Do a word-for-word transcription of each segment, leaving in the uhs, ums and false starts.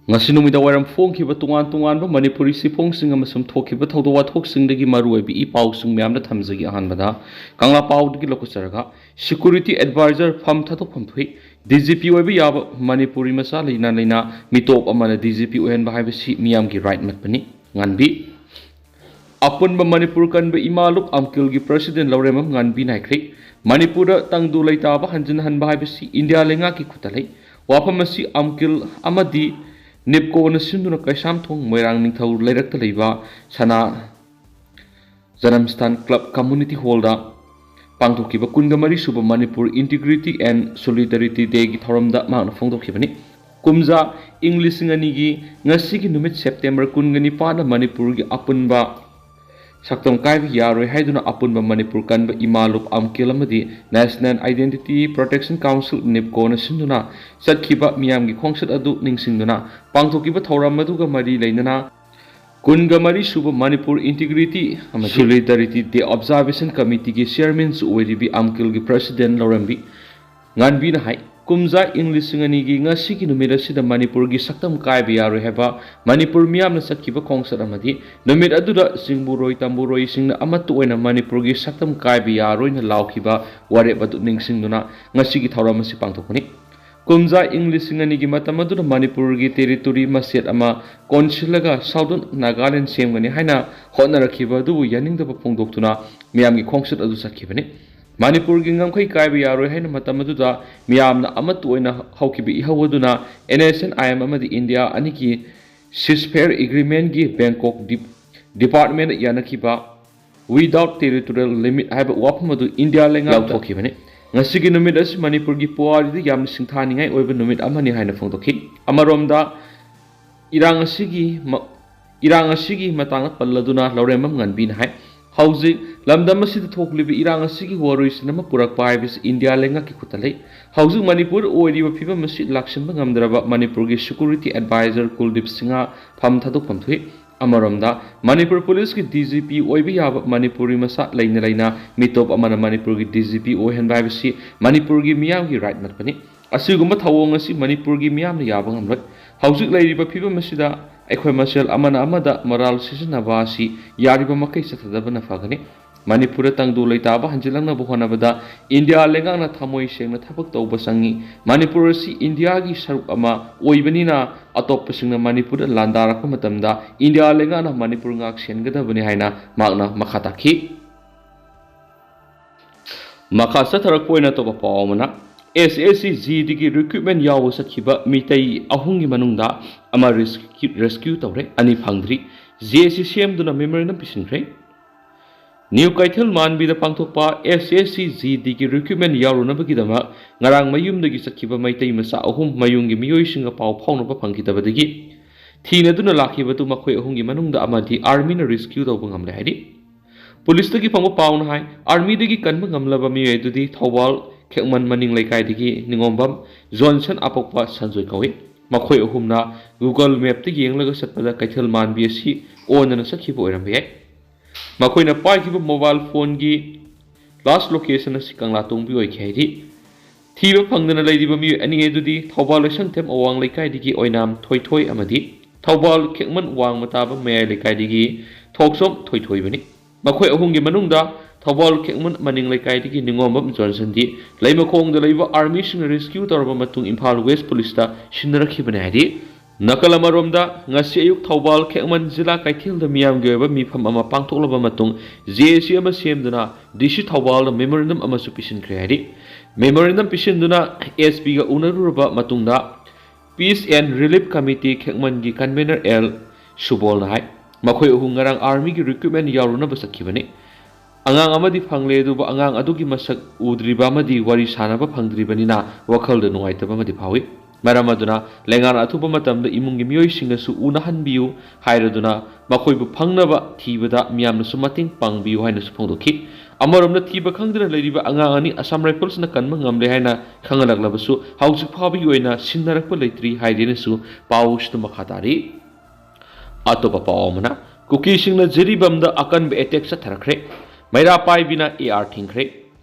ꯉꯁꯤ ꯅꯨꯃꯤꯗꯥꯡ ꯋꯥꯏꯔꯝ ꯐꯣꯡꯈꯤꯕ ꯇꯣꯉꯥꯟ ꯇꯣꯉꯥꯟꯕ ꯃꯅꯤꯄꯨꯔꯤ ꯆꯦꯐꯣꯡꯁꯤꯡ ꯑꯃꯁꯨꯡ ꯊꯣꯛꯈꯤꯕ ꯊꯧꯗꯣꯛ ꯋꯥꯊꯣꯛꯁꯤꯡꯗꯒꯤ ꯃꯔꯨꯑꯣꯏꯕ ꯏ ꯄꯥꯎꯁꯤꯡ ꯃꯌꯥꯝꯗ ꯊꯝꯖꯒꯦ꯫ ꯑꯍꯥꯟꯕꯗ ꯀꯪꯂꯥ ꯄꯥꯎꯗꯒꯤ ꯂꯧꯈꯠꯆꯔꯒ, ꯁꯦꯀ꯭ꯌꯨꯔꯤꯇꯤ ꯑꯦꯗꯚꯥꯏꯖꯔ ꯐꯝ ꯊꯥꯗꯣꯛꯐꯝ ꯊꯣꯛꯏ꯫ ꯗꯤ ꯖꯤ ꯄꯤ ꯑꯣꯏꯕ ꯌꯥꯕ ꯃꯅꯤꯄꯨꯔꯤ ꯃꯆꯥ ꯂꯩꯅ ꯂꯩꯅ ꯃꯤꯇꯣꯞ ꯑꯃꯅ ꯗꯤ ꯖꯤ ꯄꯤ ꯑꯣꯏꯍꯟꯕ ꯍꯥꯏꯕꯁꯤ ꯃꯤꯌꯥꯝꯒꯤ ꯔꯥꯏꯠ ꯃꯠꯄꯅꯤ꯫ ꯉꯥꯟꯕꯤ꯫ ꯑꯄꯨꯟꯕ ꯃꯅꯤꯄꯨꯔ ꯀꯟꯕ ꯏꯃꯥ ꯂꯨꯞ ꯑꯝꯀꯤꯜꯒꯤ ꯄ꯭ꯔꯁꯤꯗꯦꯟ ꯂꯧꯔꯦꯝꯕꯝ ꯉꯥꯟꯕꯤꯅ ꯍꯥꯏꯈ꯭ꯔꯦ, ꯃꯅꯤꯄꯨꯔꯗ ꯇꯪꯗꯨ ꯂꯩꯇꯥꯕ ꯍꯟꯖꯤꯟꯍꯟꯕ ꯍꯥꯏꯕꯁꯤ ꯏꯟꯗꯤꯌꯥ ꯂꯩꯉꯥꯛꯀꯤ ꯈꯨꯠꯇ ꯂꯩ꯫ ꯋꯥꯐꯝ ꯑꯁꯤ ꯑꯝꯀꯤꯜ ꯑꯃꯗꯤ ꯅꯤꯞꯀꯣꯅ ꯁꯤꯟꯗꯨꯅ ꯀꯩꯁꯥꯝꯊꯣꯡ ꯃꯣꯏꯔꯥꯡ ꯅꯤꯡꯊꯧ ꯂꯩꯔꯛꯇ ꯂꯩꯕ ꯁꯅꯥ ꯖꯅꯝꯁꯊꯥꯟ ꯀ꯭ꯂꯕ ꯀꯝꯃꯨꯅꯤꯇꯤ ꯍꯣꯜꯗ ꯄꯥꯡꯊꯣꯛꯈꯤꯕ ꯀꯨꯟꯒ ꯃꯔꯤ ꯁꯨꯕ ꯃꯅꯤꯄꯨꯔ ꯏꯟꯇꯤꯒ꯭ꯔꯤꯇꯤ ꯑꯦꯟ ꯁꯣꯂꯤꯗꯥꯔꯤꯇꯤ ꯗꯦꯒꯤ ꯊꯧꯔꯝꯗ ꯃꯍꯥꯛꯅ ꯐꯣꯡꯗꯣꯛꯈꯤꯕꯅꯤ꯫ ꯀꯨꯝꯖꯥ ꯏꯪ ꯂꯤꯁꯤꯡ ꯑꯅꯤꯒꯤ ꯉꯁꯤꯒꯤ ꯅꯨꯃꯤꯠ ꯁꯦꯞꯇꯦꯝꯕꯔ ꯀꯨꯟꯒ ꯅꯤꯄꯥꯟꯗ ꯃꯅꯤꯄꯨꯔꯒꯤ ꯑꯄꯨꯟꯕ ꯁꯛꯇꯝ ꯀꯥꯏꯕ ꯌꯥꯔꯣꯏ ꯍꯥꯏꯗꯨꯅ ꯑꯄꯨꯟꯕ ꯃꯅꯤꯄꯨꯔ ꯀꯟꯕ ꯏꯃꯥ ꯂꯨꯞ ꯑꯝꯀꯤꯜ ꯑꯃꯗꯤ ꯅꯦꯁꯅꯦꯜ ꯑꯥꯏꯗꯦꯟꯇꯤꯇꯤ ꯄ꯭ꯔꯣꯇꯦꯛꯁꯟ ꯀꯥꯎꯟꯁꯤꯜ, ꯅꯤꯞꯀꯣꯅ ꯁꯤꯟꯗꯨꯅ ꯆꯠꯈꯤꯕ ꯃꯤꯌꯥꯝꯒꯤ ꯈꯣꯡꯆꯠ ꯑꯗꯨ ꯅꯤꯡꯁꯤꯡꯗꯨꯅ ꯄꯥꯡꯊꯣꯛꯈꯤꯕ ꯊꯧꯔꯝ ꯑꯗꯨꯒ ꯃꯔꯤ ꯂꯩꯅꯅ ꯀꯨꯟꯒ ꯃꯔꯤ ꯁꯨꯕ ꯃꯅꯤꯄꯨꯔ ꯏꯟꯇꯤꯒ꯭ꯔꯤꯇꯤ ꯑꯃꯗꯤ ꯁꯣꯂꯤꯗꯥꯔꯤꯇꯤ ꯗꯦ ꯑꯣꯕꯖꯥꯔꯕꯦꯁꯟ ꯀꯃꯤꯇꯤꯒꯤ ꯆꯤꯌꯔꯃꯦꯟꯁꯨ ꯑꯣꯏꯔꯤꯕꯤ ꯑꯝꯀꯤꯜꯒꯤ ꯄ꯭ꯔꯁꯤꯗꯦꯟ ꯂꯧꯔꯦꯝꯕꯤ ꯉꯥꯟꯕꯤꯅ ꯍꯥꯏ, ꯀꯨꯝꯖꯥ ꯏꯪ ꯂꯤꯁꯤꯡ ꯑꯅꯤꯒꯤ ꯉꯁꯤꯒꯤ ꯅꯨꯃꯤꯠ ꯑꯁꯤꯗ ꯃꯅꯤꯄꯨꯔꯒꯤ ꯁꯛꯇꯝ ꯀꯥꯏꯕ ꯌꯥꯔꯣꯏ ꯍꯥꯏꯕ ꯃꯅꯤꯄꯨꯔ ꯃꯤꯌꯥꯝꯅ ꯆꯠꯈꯤꯕ ꯈꯣꯡꯆꯠ ꯑꯃꯗꯤ ꯅꯨꯃꯤꯠ ꯑꯗꯨꯗ ꯆꯤꯡꯕꯨꯔꯣꯏ ꯇꯝꯕꯨꯔꯣꯏꯁꯤꯡꯅ ꯑꯃꯠꯇ ꯑꯣꯏꯅ ꯃꯅꯤꯄꯨꯔꯒꯤ ꯁꯛꯇꯝ ꯀꯥꯏꯕ ꯌꯥꯔꯣꯏꯅ ꯂꯥꯎꯈꯤꯕ ꯋꯥꯔꯦꯞ ꯑꯗꯨ ꯅꯤꯡꯁꯤꯡꯗꯨꯅ ꯉꯁꯤꯒꯤ ꯊꯧꯔꯝ ꯑꯁꯤ ꯄꯥꯡꯊꯣꯛꯄꯅꯤ꯫ ꯀꯨꯝꯖꯥ ꯏꯪ ꯂꯤꯁꯤꯡ ꯑꯅꯤꯒꯤ ꯃꯇꯝ ꯑꯗꯨꯗ ꯃꯅꯤꯄꯨꯔꯒꯤ ꯇꯦꯔꯤꯇꯣꯔꯤ ꯃꯆꯦꯠ ꯑꯃ ꯀꯣꯟꯁꯤꯜꯂꯒ ꯁꯥꯎꯗꯔꯟ ꯅꯥꯒꯥꯂꯦꯟ ꯁꯦꯝꯒꯅꯤ ꯍꯥꯏꯅ ꯍꯣꯠꯅꯔꯛꯈꯤꯕ ꯑꯗꯨꯕꯨ ꯌꯥꯅꯤꯡꯗꯕ ꯐꯣꯡꯗꯣꯛꯇꯨꯅ ꯃꯤꯌꯥꯝꯒꯤ ꯈꯣꯡꯆꯠ ꯑꯗꯨ ꯆꯠꯈꯤꯕꯅꯤ꯫ ꯃꯅꯤꯄꯨꯔꯒꯤ ꯉꯝꯈꯩ ꯀꯥꯏꯕ ꯌꯥꯔꯣꯏ ꯍꯥꯏꯅ ꯃꯇꯝ ꯑꯗꯨꯗ ꯃꯤꯌꯥꯝꯅ ꯑꯃꯠꯇ ꯑꯣꯏꯅ ꯍꯧꯈꯤꯕ ꯏꯍꯧ ꯑꯗꯨꯅ N S N I M ꯑꯃꯗꯤ ꯏꯟꯗꯤꯌꯥ ꯑꯅꯤꯒꯤ ceasefire agreement ꯀꯤ ꯕꯦꯡꯀꯣꯛ ꯗꯤꯞ-, department ꯌꯥꯅꯈꯤꯕ without territorial limit ꯍꯥꯏꯕ ꯋꯥꯐꯝ ꯑꯗꯨ ꯏꯟꯗꯤꯌꯥ ꯂꯩꯉꯥꯛꯇ ꯂꯥꯎꯊꯣꯛꯈꯤꯕꯅꯤ꯫ ꯉꯁꯤꯒꯤ ꯅꯨꯃꯤꯠ ꯑꯁꯤ ꯃꯅꯤꯄꯨꯔꯒꯤ ꯄꯨꯋꯥꯔꯤꯗ ꯌꯥꯝꯅ ꯁꯤꯡꯊꯥꯅꯤꯡꯉꯥꯏ ꯑꯣꯏꯕ ꯅꯨꯃꯤꯠ ꯑꯃꯅꯤ ꯍꯥꯏꯅ ꯐꯣꯡꯗꯣꯛꯈꯤ꯫ ꯑꯃꯔꯣꯝꯗ, ꯏꯔꯥꯡ ꯑꯁꯤꯒꯤ ꯃ-, ꯏꯔꯥꯡ ꯑꯁꯤꯒꯤ ꯃꯇꯥꯡꯗ ꯄꯜꯂꯗꯨꯅ ꯂꯧꯔꯦꯝꯕꯝ ꯉꯥꯟꯕꯤꯅ ꯍꯥꯏ, ꯍꯧꯖꯤꯛ ꯂꯝꯗꯝ ꯑꯁꯤꯗ ꯊꯣꯛꯂꯤꯕ ꯏꯔꯥꯡ ꯑꯁꯤꯒꯤ ꯋꯥꯔꯣꯏꯁꯤꯟ ꯑꯃ ꯄꯨꯔꯛꯄ ꯍꯥꯏꯕꯁꯤ ꯏꯟꯗꯤꯌꯥ ꯂꯩꯉꯥꯛꯀꯤ ꯈꯨꯠꯇ ꯂꯩ꯫ ꯍꯧꯖꯤꯛ ꯃꯅꯤꯄꯨꯔ ꯑꯣꯏꯔꯤꯕ ꯐꯤꯕꯝ ꯑꯁꯤ ꯂꯥꯛꯁꯤꯟꯕ ꯉꯝꯗ꯭ꯔꯕ ꯃꯅꯤꯄꯨꯔꯒꯤ ꯁꯦꯀ꯭ꯌꯨꯔꯤꯇꯤ ꯑꯦꯗꯚꯥꯏꯖꯔ ꯀꯨꯜꯗꯤꯞ ꯁꯤꯡꯍ ꯐꯝ ꯊꯥꯗꯣꯛꯐꯝ ꯊꯣꯛꯏ꯫ ꯑꯃꯔꯣꯝꯗ, ꯃꯅꯤꯄꯨꯔ ꯄꯨꯂꯤꯁꯀꯤ ꯗꯤ ꯖꯤ ꯄꯤ ꯑꯣꯏꯕ ꯌꯥꯕ ꯃꯅꯤꯄꯨꯔꯤ ꯃꯆꯥ ꯂꯩꯅ ꯂꯩꯅ ꯃꯤꯇꯣꯞ ꯑꯃꯅ ꯃꯅꯤꯄꯨꯔꯒꯤ ꯗꯤ ꯖꯤ ꯄꯤ ꯑꯣꯏꯍꯟꯕ ꯍꯥꯏꯕꯁꯤ ꯃꯅꯤꯄꯨꯔꯒꯤ ꯃꯤꯌꯥꯝꯒꯤ ꯔꯥꯏꯠ ꯅꯠꯄꯅꯤ꯫ ꯑꯁꯤꯒꯨꯝꯕ ꯊꯧꯑꯣꯡ ꯑꯁꯤ ꯃꯅꯤꯄꯨꯔꯒꯤ ꯃꯤꯌꯥꯝꯅ ꯌꯥꯕ ꯉꯝꯂꯣꯏ꯫ ꯍꯧꯖꯤꯛ ꯂꯩꯔꯤꯕ ꯐꯤꯕꯝ ꯑꯁꯤꯗ ꯑꯩꯈꯣꯏ ꯃꯁꯦꯜ ꯑꯃꯅ ꯑꯃꯗ ꯃꯔꯥꯜ ꯁꯤꯖꯤꯟꯅꯕ ꯑꯁꯤ ꯌꯥꯔꯤꯕ ꯃꯈꯩ ꯆꯠꯊꯗꯕꯅ ꯐꯒꯅꯤ꯫ ꯃꯅꯤꯄꯨꯔꯗ ꯇꯪꯗꯨ ꯂꯩꯇꯥꯕ ꯍꯟꯖꯤꯜꯂꯛꯅꯕ ꯍꯣꯠꯅꯕꯗ ꯏꯟꯗꯤꯌꯥ ꯂꯩꯉꯥꯛꯅ ꯊꯃꯣꯏ ꯁꯦꯡꯅ ꯊꯕꯛ ꯇꯧꯕ ꯆꯪꯏ꯫ ꯃꯅꯤꯄꯨꯔ ꯑꯁꯤ ꯏꯟꯗꯤꯌꯥꯒꯤ ꯁꯔꯨꯛ ꯑꯃ ꯑꯣꯏꯕꯅꯤꯅ, ꯑꯇꯣꯞꯄꯁꯤꯡꯅ ꯃꯅꯤꯄꯨꯔꯗ ꯂꯥꯟꯗꯥꯔꯛꯄ ꯃꯇꯝꯗ ꯏꯟꯗꯤꯌꯥ ꯂꯩꯉꯥꯛꯅ ꯃꯅꯤꯄꯨꯔ ꯉꯥꯛ ꯁꯦꯟꯒꯗꯕꯅꯤ ꯍꯥꯏꯅ ꯃꯍꯥꯛꯅ ꯃꯈꯥ ꯇꯥꯈꯤ꯫ ꯃꯈꯥ ꯆꯠꯊꯔꯛꯄ ꯑꯣꯏꯅ ꯑꯇꯣꯞꯄ ꯄꯥꯎ ꯑꯃꯅ, ꯑꯦꯁ ꯑꯦꯁ ꯁꯤ ꯖꯤꯗꯤꯒꯤ ꯔꯤꯀ꯭ꯔꯨꯠꯃꯦꯟ ꯌꯥꯎꯕ ꯆꯠꯈꯤꯕ ꯃꯤꯇꯩ ꯑꯍꯨꯝꯒꯤ ꯃꯅꯨꯡꯗ ꯑꯃ ꯔꯦꯁꯀ꯭ꯌꯨ, ꯔꯦꯁꯀ꯭ꯌꯨ ꯇꯧꯔꯦ, ꯑꯅꯤ ꯐꯪꯗ꯭ꯔꯤ꯫ ꯖꯦ ꯑꯦꯁ ꯁꯤ ꯁꯦꯝꯗꯨꯅ ꯃꯦꯃꯣꯔꯦꯟꯗꯝ ꯄꯤꯁꯤꯟꯈ꯭ꯔꯦ꯫ ꯅ꯭ꯌꯨ ꯀꯩꯊꯦꯜ ꯃꯥꯟꯕꯤꯗ ꯄꯥꯡꯊꯣꯛꯄ ꯑꯦꯁ ꯑꯦꯁ ꯁꯤ ꯖꯤꯗꯤꯒꯤ ꯔꯤꯀ꯭ꯔꯨꯠꯃꯦꯟ ꯌꯥꯎꯔꯨꯅꯕꯒꯤꯗꯃꯛ ꯉꯔꯥꯡ ꯃꯌꯨꯝꯗꯒꯤ ꯆꯠꯈꯤꯕ ꯃꯩꯇꯩ ꯃꯆꯥ ꯑꯍꯨꯝ ꯃꯌꯨꯝꯒꯤ ꯃꯤꯑꯣꯏꯁꯤꯡꯒ ꯄꯥꯎ ꯐꯥꯎꯅꯕ ꯐꯪꯈꯤꯗꯕꯗꯒꯤ ꯊꯤꯅꯗꯨꯅ ꯂꯥꯛꯈꯤꯕꯗꯨ ꯃꯈꯣꯏ ꯑꯍꯨꯝꯒꯤ ꯃꯅꯨꯡꯗ ꯑꯃꯗꯤ ꯑꯥꯔꯃꯤꯅ ꯔꯦꯁꯀ꯭ꯌꯨ ꯇꯧꯕ ꯉꯝꯂꯦ ꯍꯥꯏꯔꯤ꯫ ꯄꯨꯂꯤꯁꯇꯒꯤ ꯐꯪꯕ ꯄꯥꯎꯅ ꯍꯥꯏ, ꯑꯥꯔꯃꯤꯗꯒꯤ ꯀꯟꯕ ꯉꯝꯂꯕ ꯃꯤꯑꯣꯏ ꯑꯗꯨꯗꯤ ꯊꯧꯕꯥꯜ ꯈꯦꯛꯃꯟ ꯃꯅꯤꯡ ꯂꯩꯀꯥꯏꯗꯒꯤ ꯅꯤꯉꯣꯝꯕꯝ ꯖꯣꯟꯁꯟ ꯑꯄꯣꯛꯄ ꯁꯟꯖꯣꯏ ꯀꯧꯏ꯫ ꯃꯈꯣꯏ ꯑꯍꯨꯝꯅ ꯒꯨꯒꯜ ꯃꯦꯞꯇ ꯌꯦꯡꯂꯒ ꯆꯠꯄꯗ ꯀꯩꯊꯦꯜ ꯃꯥꯟꯕꯤ ꯑꯁꯤ ꯑꯣꯟꯗꯅ ꯆꯠꯈꯤꯕ ꯑꯣꯏꯔꯝꯕ ꯌꯥꯏ꯫ ꯃꯈꯣꯏꯅ ꯄꯥꯏꯈꯤꯕ ꯃꯣꯕꯥꯏꯜ ꯐꯣꯟꯒꯤ ꯂꯥꯁ ꯂꯣꯀꯦꯁꯟ ꯑꯁꯤ ꯀꯪꯂꯥꯇꯣꯡꯕꯤ ꯑꯣꯏꯈꯤ ꯍꯥꯏꯔꯤ꯫ ꯊꯤꯕ ꯐꯪꯗꯅ ꯂꯩꯔꯤꯕ ꯃꯤꯑꯣꯏ ꯑꯅꯤ ꯑꯗꯨꯗꯤ ꯊꯧꯕꯥꯜ ꯂꯣꯏꯁꯪꯊꯦꯝ ꯑꯋꯥꯡ ꯂꯩꯀꯥꯏꯗꯒꯤ ꯑꯣꯏꯅꯥꯝ ꯊꯣꯏꯊꯣꯏ ꯑꯃꯗꯤ ꯊꯧꯕꯥꯜ ꯈꯦꯛꯃꯟ ꯋꯥꯡꯃ ꯇꯥꯕ ꯃꯌꯥꯏ ꯂꯩꯀꯥꯏꯗꯒꯤ ꯊꯣꯛꯆꯣꯝ ꯊꯣꯏꯊꯣꯏꯕꯅꯤ꯫ ꯃꯈꯣꯏ ꯑꯍꯨꯝꯒꯤ ꯃꯅꯨꯡꯗ ꯊꯧꯕꯥꯜ ꯈꯦꯛꯃꯟ ꯃꯅꯤꯡ ꯂꯩꯀꯥꯏꯗꯒꯤ ꯅꯤꯉꯣꯝꯕꯝ ꯖꯣꯟꯁꯟꯗꯤ ꯂꯩꯃꯈꯣꯡꯗ ꯂꯩꯕ ꯑꯥꯔꯃꯤꯁꯤꯡꯅ ꯔꯦꯁꯀ꯭ꯌꯨ ꯇꯧꯔꯕ ꯃꯇꯨꯡ ꯏꯝꯐꯥꯜ ꯋꯦꯁ ꯄꯨꯂꯤꯁꯇ ꯁꯤꯟꯅꯔꯛꯈꯤꯕꯅꯤ ꯍꯥꯏꯔꯤ꯫ ꯅꯥꯀꯜ ꯑꯃꯔꯣꯝꯗ, ꯉꯁꯤ ꯑꯌꯨꯛ ꯊꯧꯕꯥꯜ ꯈꯦꯛꯃꯟ ꯖꯤꯂꯥ ꯀꯩꯊꯦꯜꯗ ꯃꯤꯌꯥꯝꯒꯤ ꯑꯣꯏꯕ ꯃꯤꯐꯝ ꯑꯃ ꯄꯥꯡꯊꯣꯛꯂꯕ ꯃꯇꯨꯡ ꯖꯦ ꯑꯦ ꯁꯤ ꯑꯃ ꯁꯦꯝꯗꯨꯅ ꯗꯤ ꯁꯤ ꯊꯧꯕꯥꯜꯗ ꯃꯦꯃꯣꯔꯦꯟꯗꯝ ꯑꯃꯁꯨ ꯄꯤꯁꯤꯟꯈ꯭ꯔꯦ ꯍꯥꯏꯔꯤ꯫ ꯃꯦꯃꯣꯔꯦꯟꯗꯝ ꯄꯤꯁꯤꯟꯗꯨꯅ ꯑꯦꯁ ꯄꯤꯒ ꯎꯅꯔꯨꯔꯕ ꯃꯇꯨꯡꯗ Peace and Relief Committee ꯈꯦꯛꯃꯟꯒꯤ ꯀꯟꯚꯦꯅꯔ ꯑꯦꯜ ꯁꯨꯕꯣꯜꯅ ꯍꯥꯏ, ꯃꯈꯣꯏ ꯑꯍꯨꯝ ꯉꯔꯥꯡ ꯑꯥꯔꯃꯤꯒꯤ ꯔꯤꯀ꯭ꯔꯨꯠꯃꯦꯟ ꯌꯥꯎꯔꯨꯅꯕ ꯆꯠꯈꯤꯕꯅꯤ꯫ ꯑꯉꯥꯡ ꯑꯃꯗꯤ ꯐꯪꯂꯦ, ꯑꯗꯨꯕꯨ ꯑꯉꯥꯡ ꯑꯗꯨꯒꯤ ꯃꯁꯛ ꯎꯗ꯭ꯔꯤꯕ ꯑꯃꯗꯤ ꯋꯥꯔꯤ ꯁꯥꯅꯕ ꯐꯪꯗ꯭ꯔꯤꯕꯅꯤꯅ ꯋꯥꯈꯜꯗ ꯅꯨꯡꯉꯥꯏꯇꯕ ꯑꯃꯗꯤ ꯐꯥꯎꯏ꯫ ꯃꯔꯝ ꯑꯗꯨꯅ ꯂꯩꯉꯥꯛꯅ ꯑꯊꯨꯕ ꯃꯇꯝꯗ ꯏꯃꯨꯡꯒꯤ ꯃꯤꯑꯣꯏꯁꯤꯡꯅꯁꯨ ꯎꯅꯍꯟꯕꯤꯌꯨ ꯍꯥꯏꯔꯗꯨꯅ ꯃꯈꯣꯏꯕꯨ ꯐꯪꯅꯕ ꯊꯤꯕꯗ ꯃꯤꯌꯥꯝꯅꯁꯨ ꯃꯇꯦꯡ ꯄꯥꯡꯕꯤꯌꯨ ꯍꯥꯏꯅꯁꯨ ꯐꯣꯡꯗꯣꯛꯈꯤ꯫ ꯑꯃꯔꯣꯝꯗ ꯊꯤꯕ ꯈꯪꯗꯅ ꯂꯩꯔꯤꯕ ꯑꯉꯥꯡ ꯑꯅꯤ ꯑꯁꯥꯝ ꯔꯥꯏꯐꯜꯁꯅ ꯀꯟꯕ ꯉꯝꯂꯦ ꯍꯥꯏꯅ ꯈꯪꯍꯜꯂꯛꯂꯕꯁꯨ ꯍꯧꯖꯤꯛ ꯐꯥꯎꯕꯒꯤ ꯑꯣꯏꯅ ꯁꯤꯟꯅꯔꯛꯄ ꯂꯩꯇ꯭ꯔꯤ ꯍꯥꯏꯗꯦꯅꯁꯨ ꯄꯥꯎꯁꯤꯗ ꯃꯈꯥ ꯇꯥꯔꯤ꯫ ꯑꯇꯣꯞꯄ ꯄꯥꯎ ꯑꯃꯅ, ꯀꯨꯀꯤꯁꯤꯡꯅ ꯖꯤꯔꯤꯕꯥꯝꯗ ꯑꯀꯟꯕ ꯑꯦꯇꯦꯛ ꯆꯠꯊꯔꯛꯈ꯭ꯔꯦ꯫ ꯃꯩꯔꯥ ꯄꯥꯏꯕꯤꯅ ꯑꯦ ꯑꯥꯔ ꯊꯤꯡꯈ꯭ꯔꯦ꯫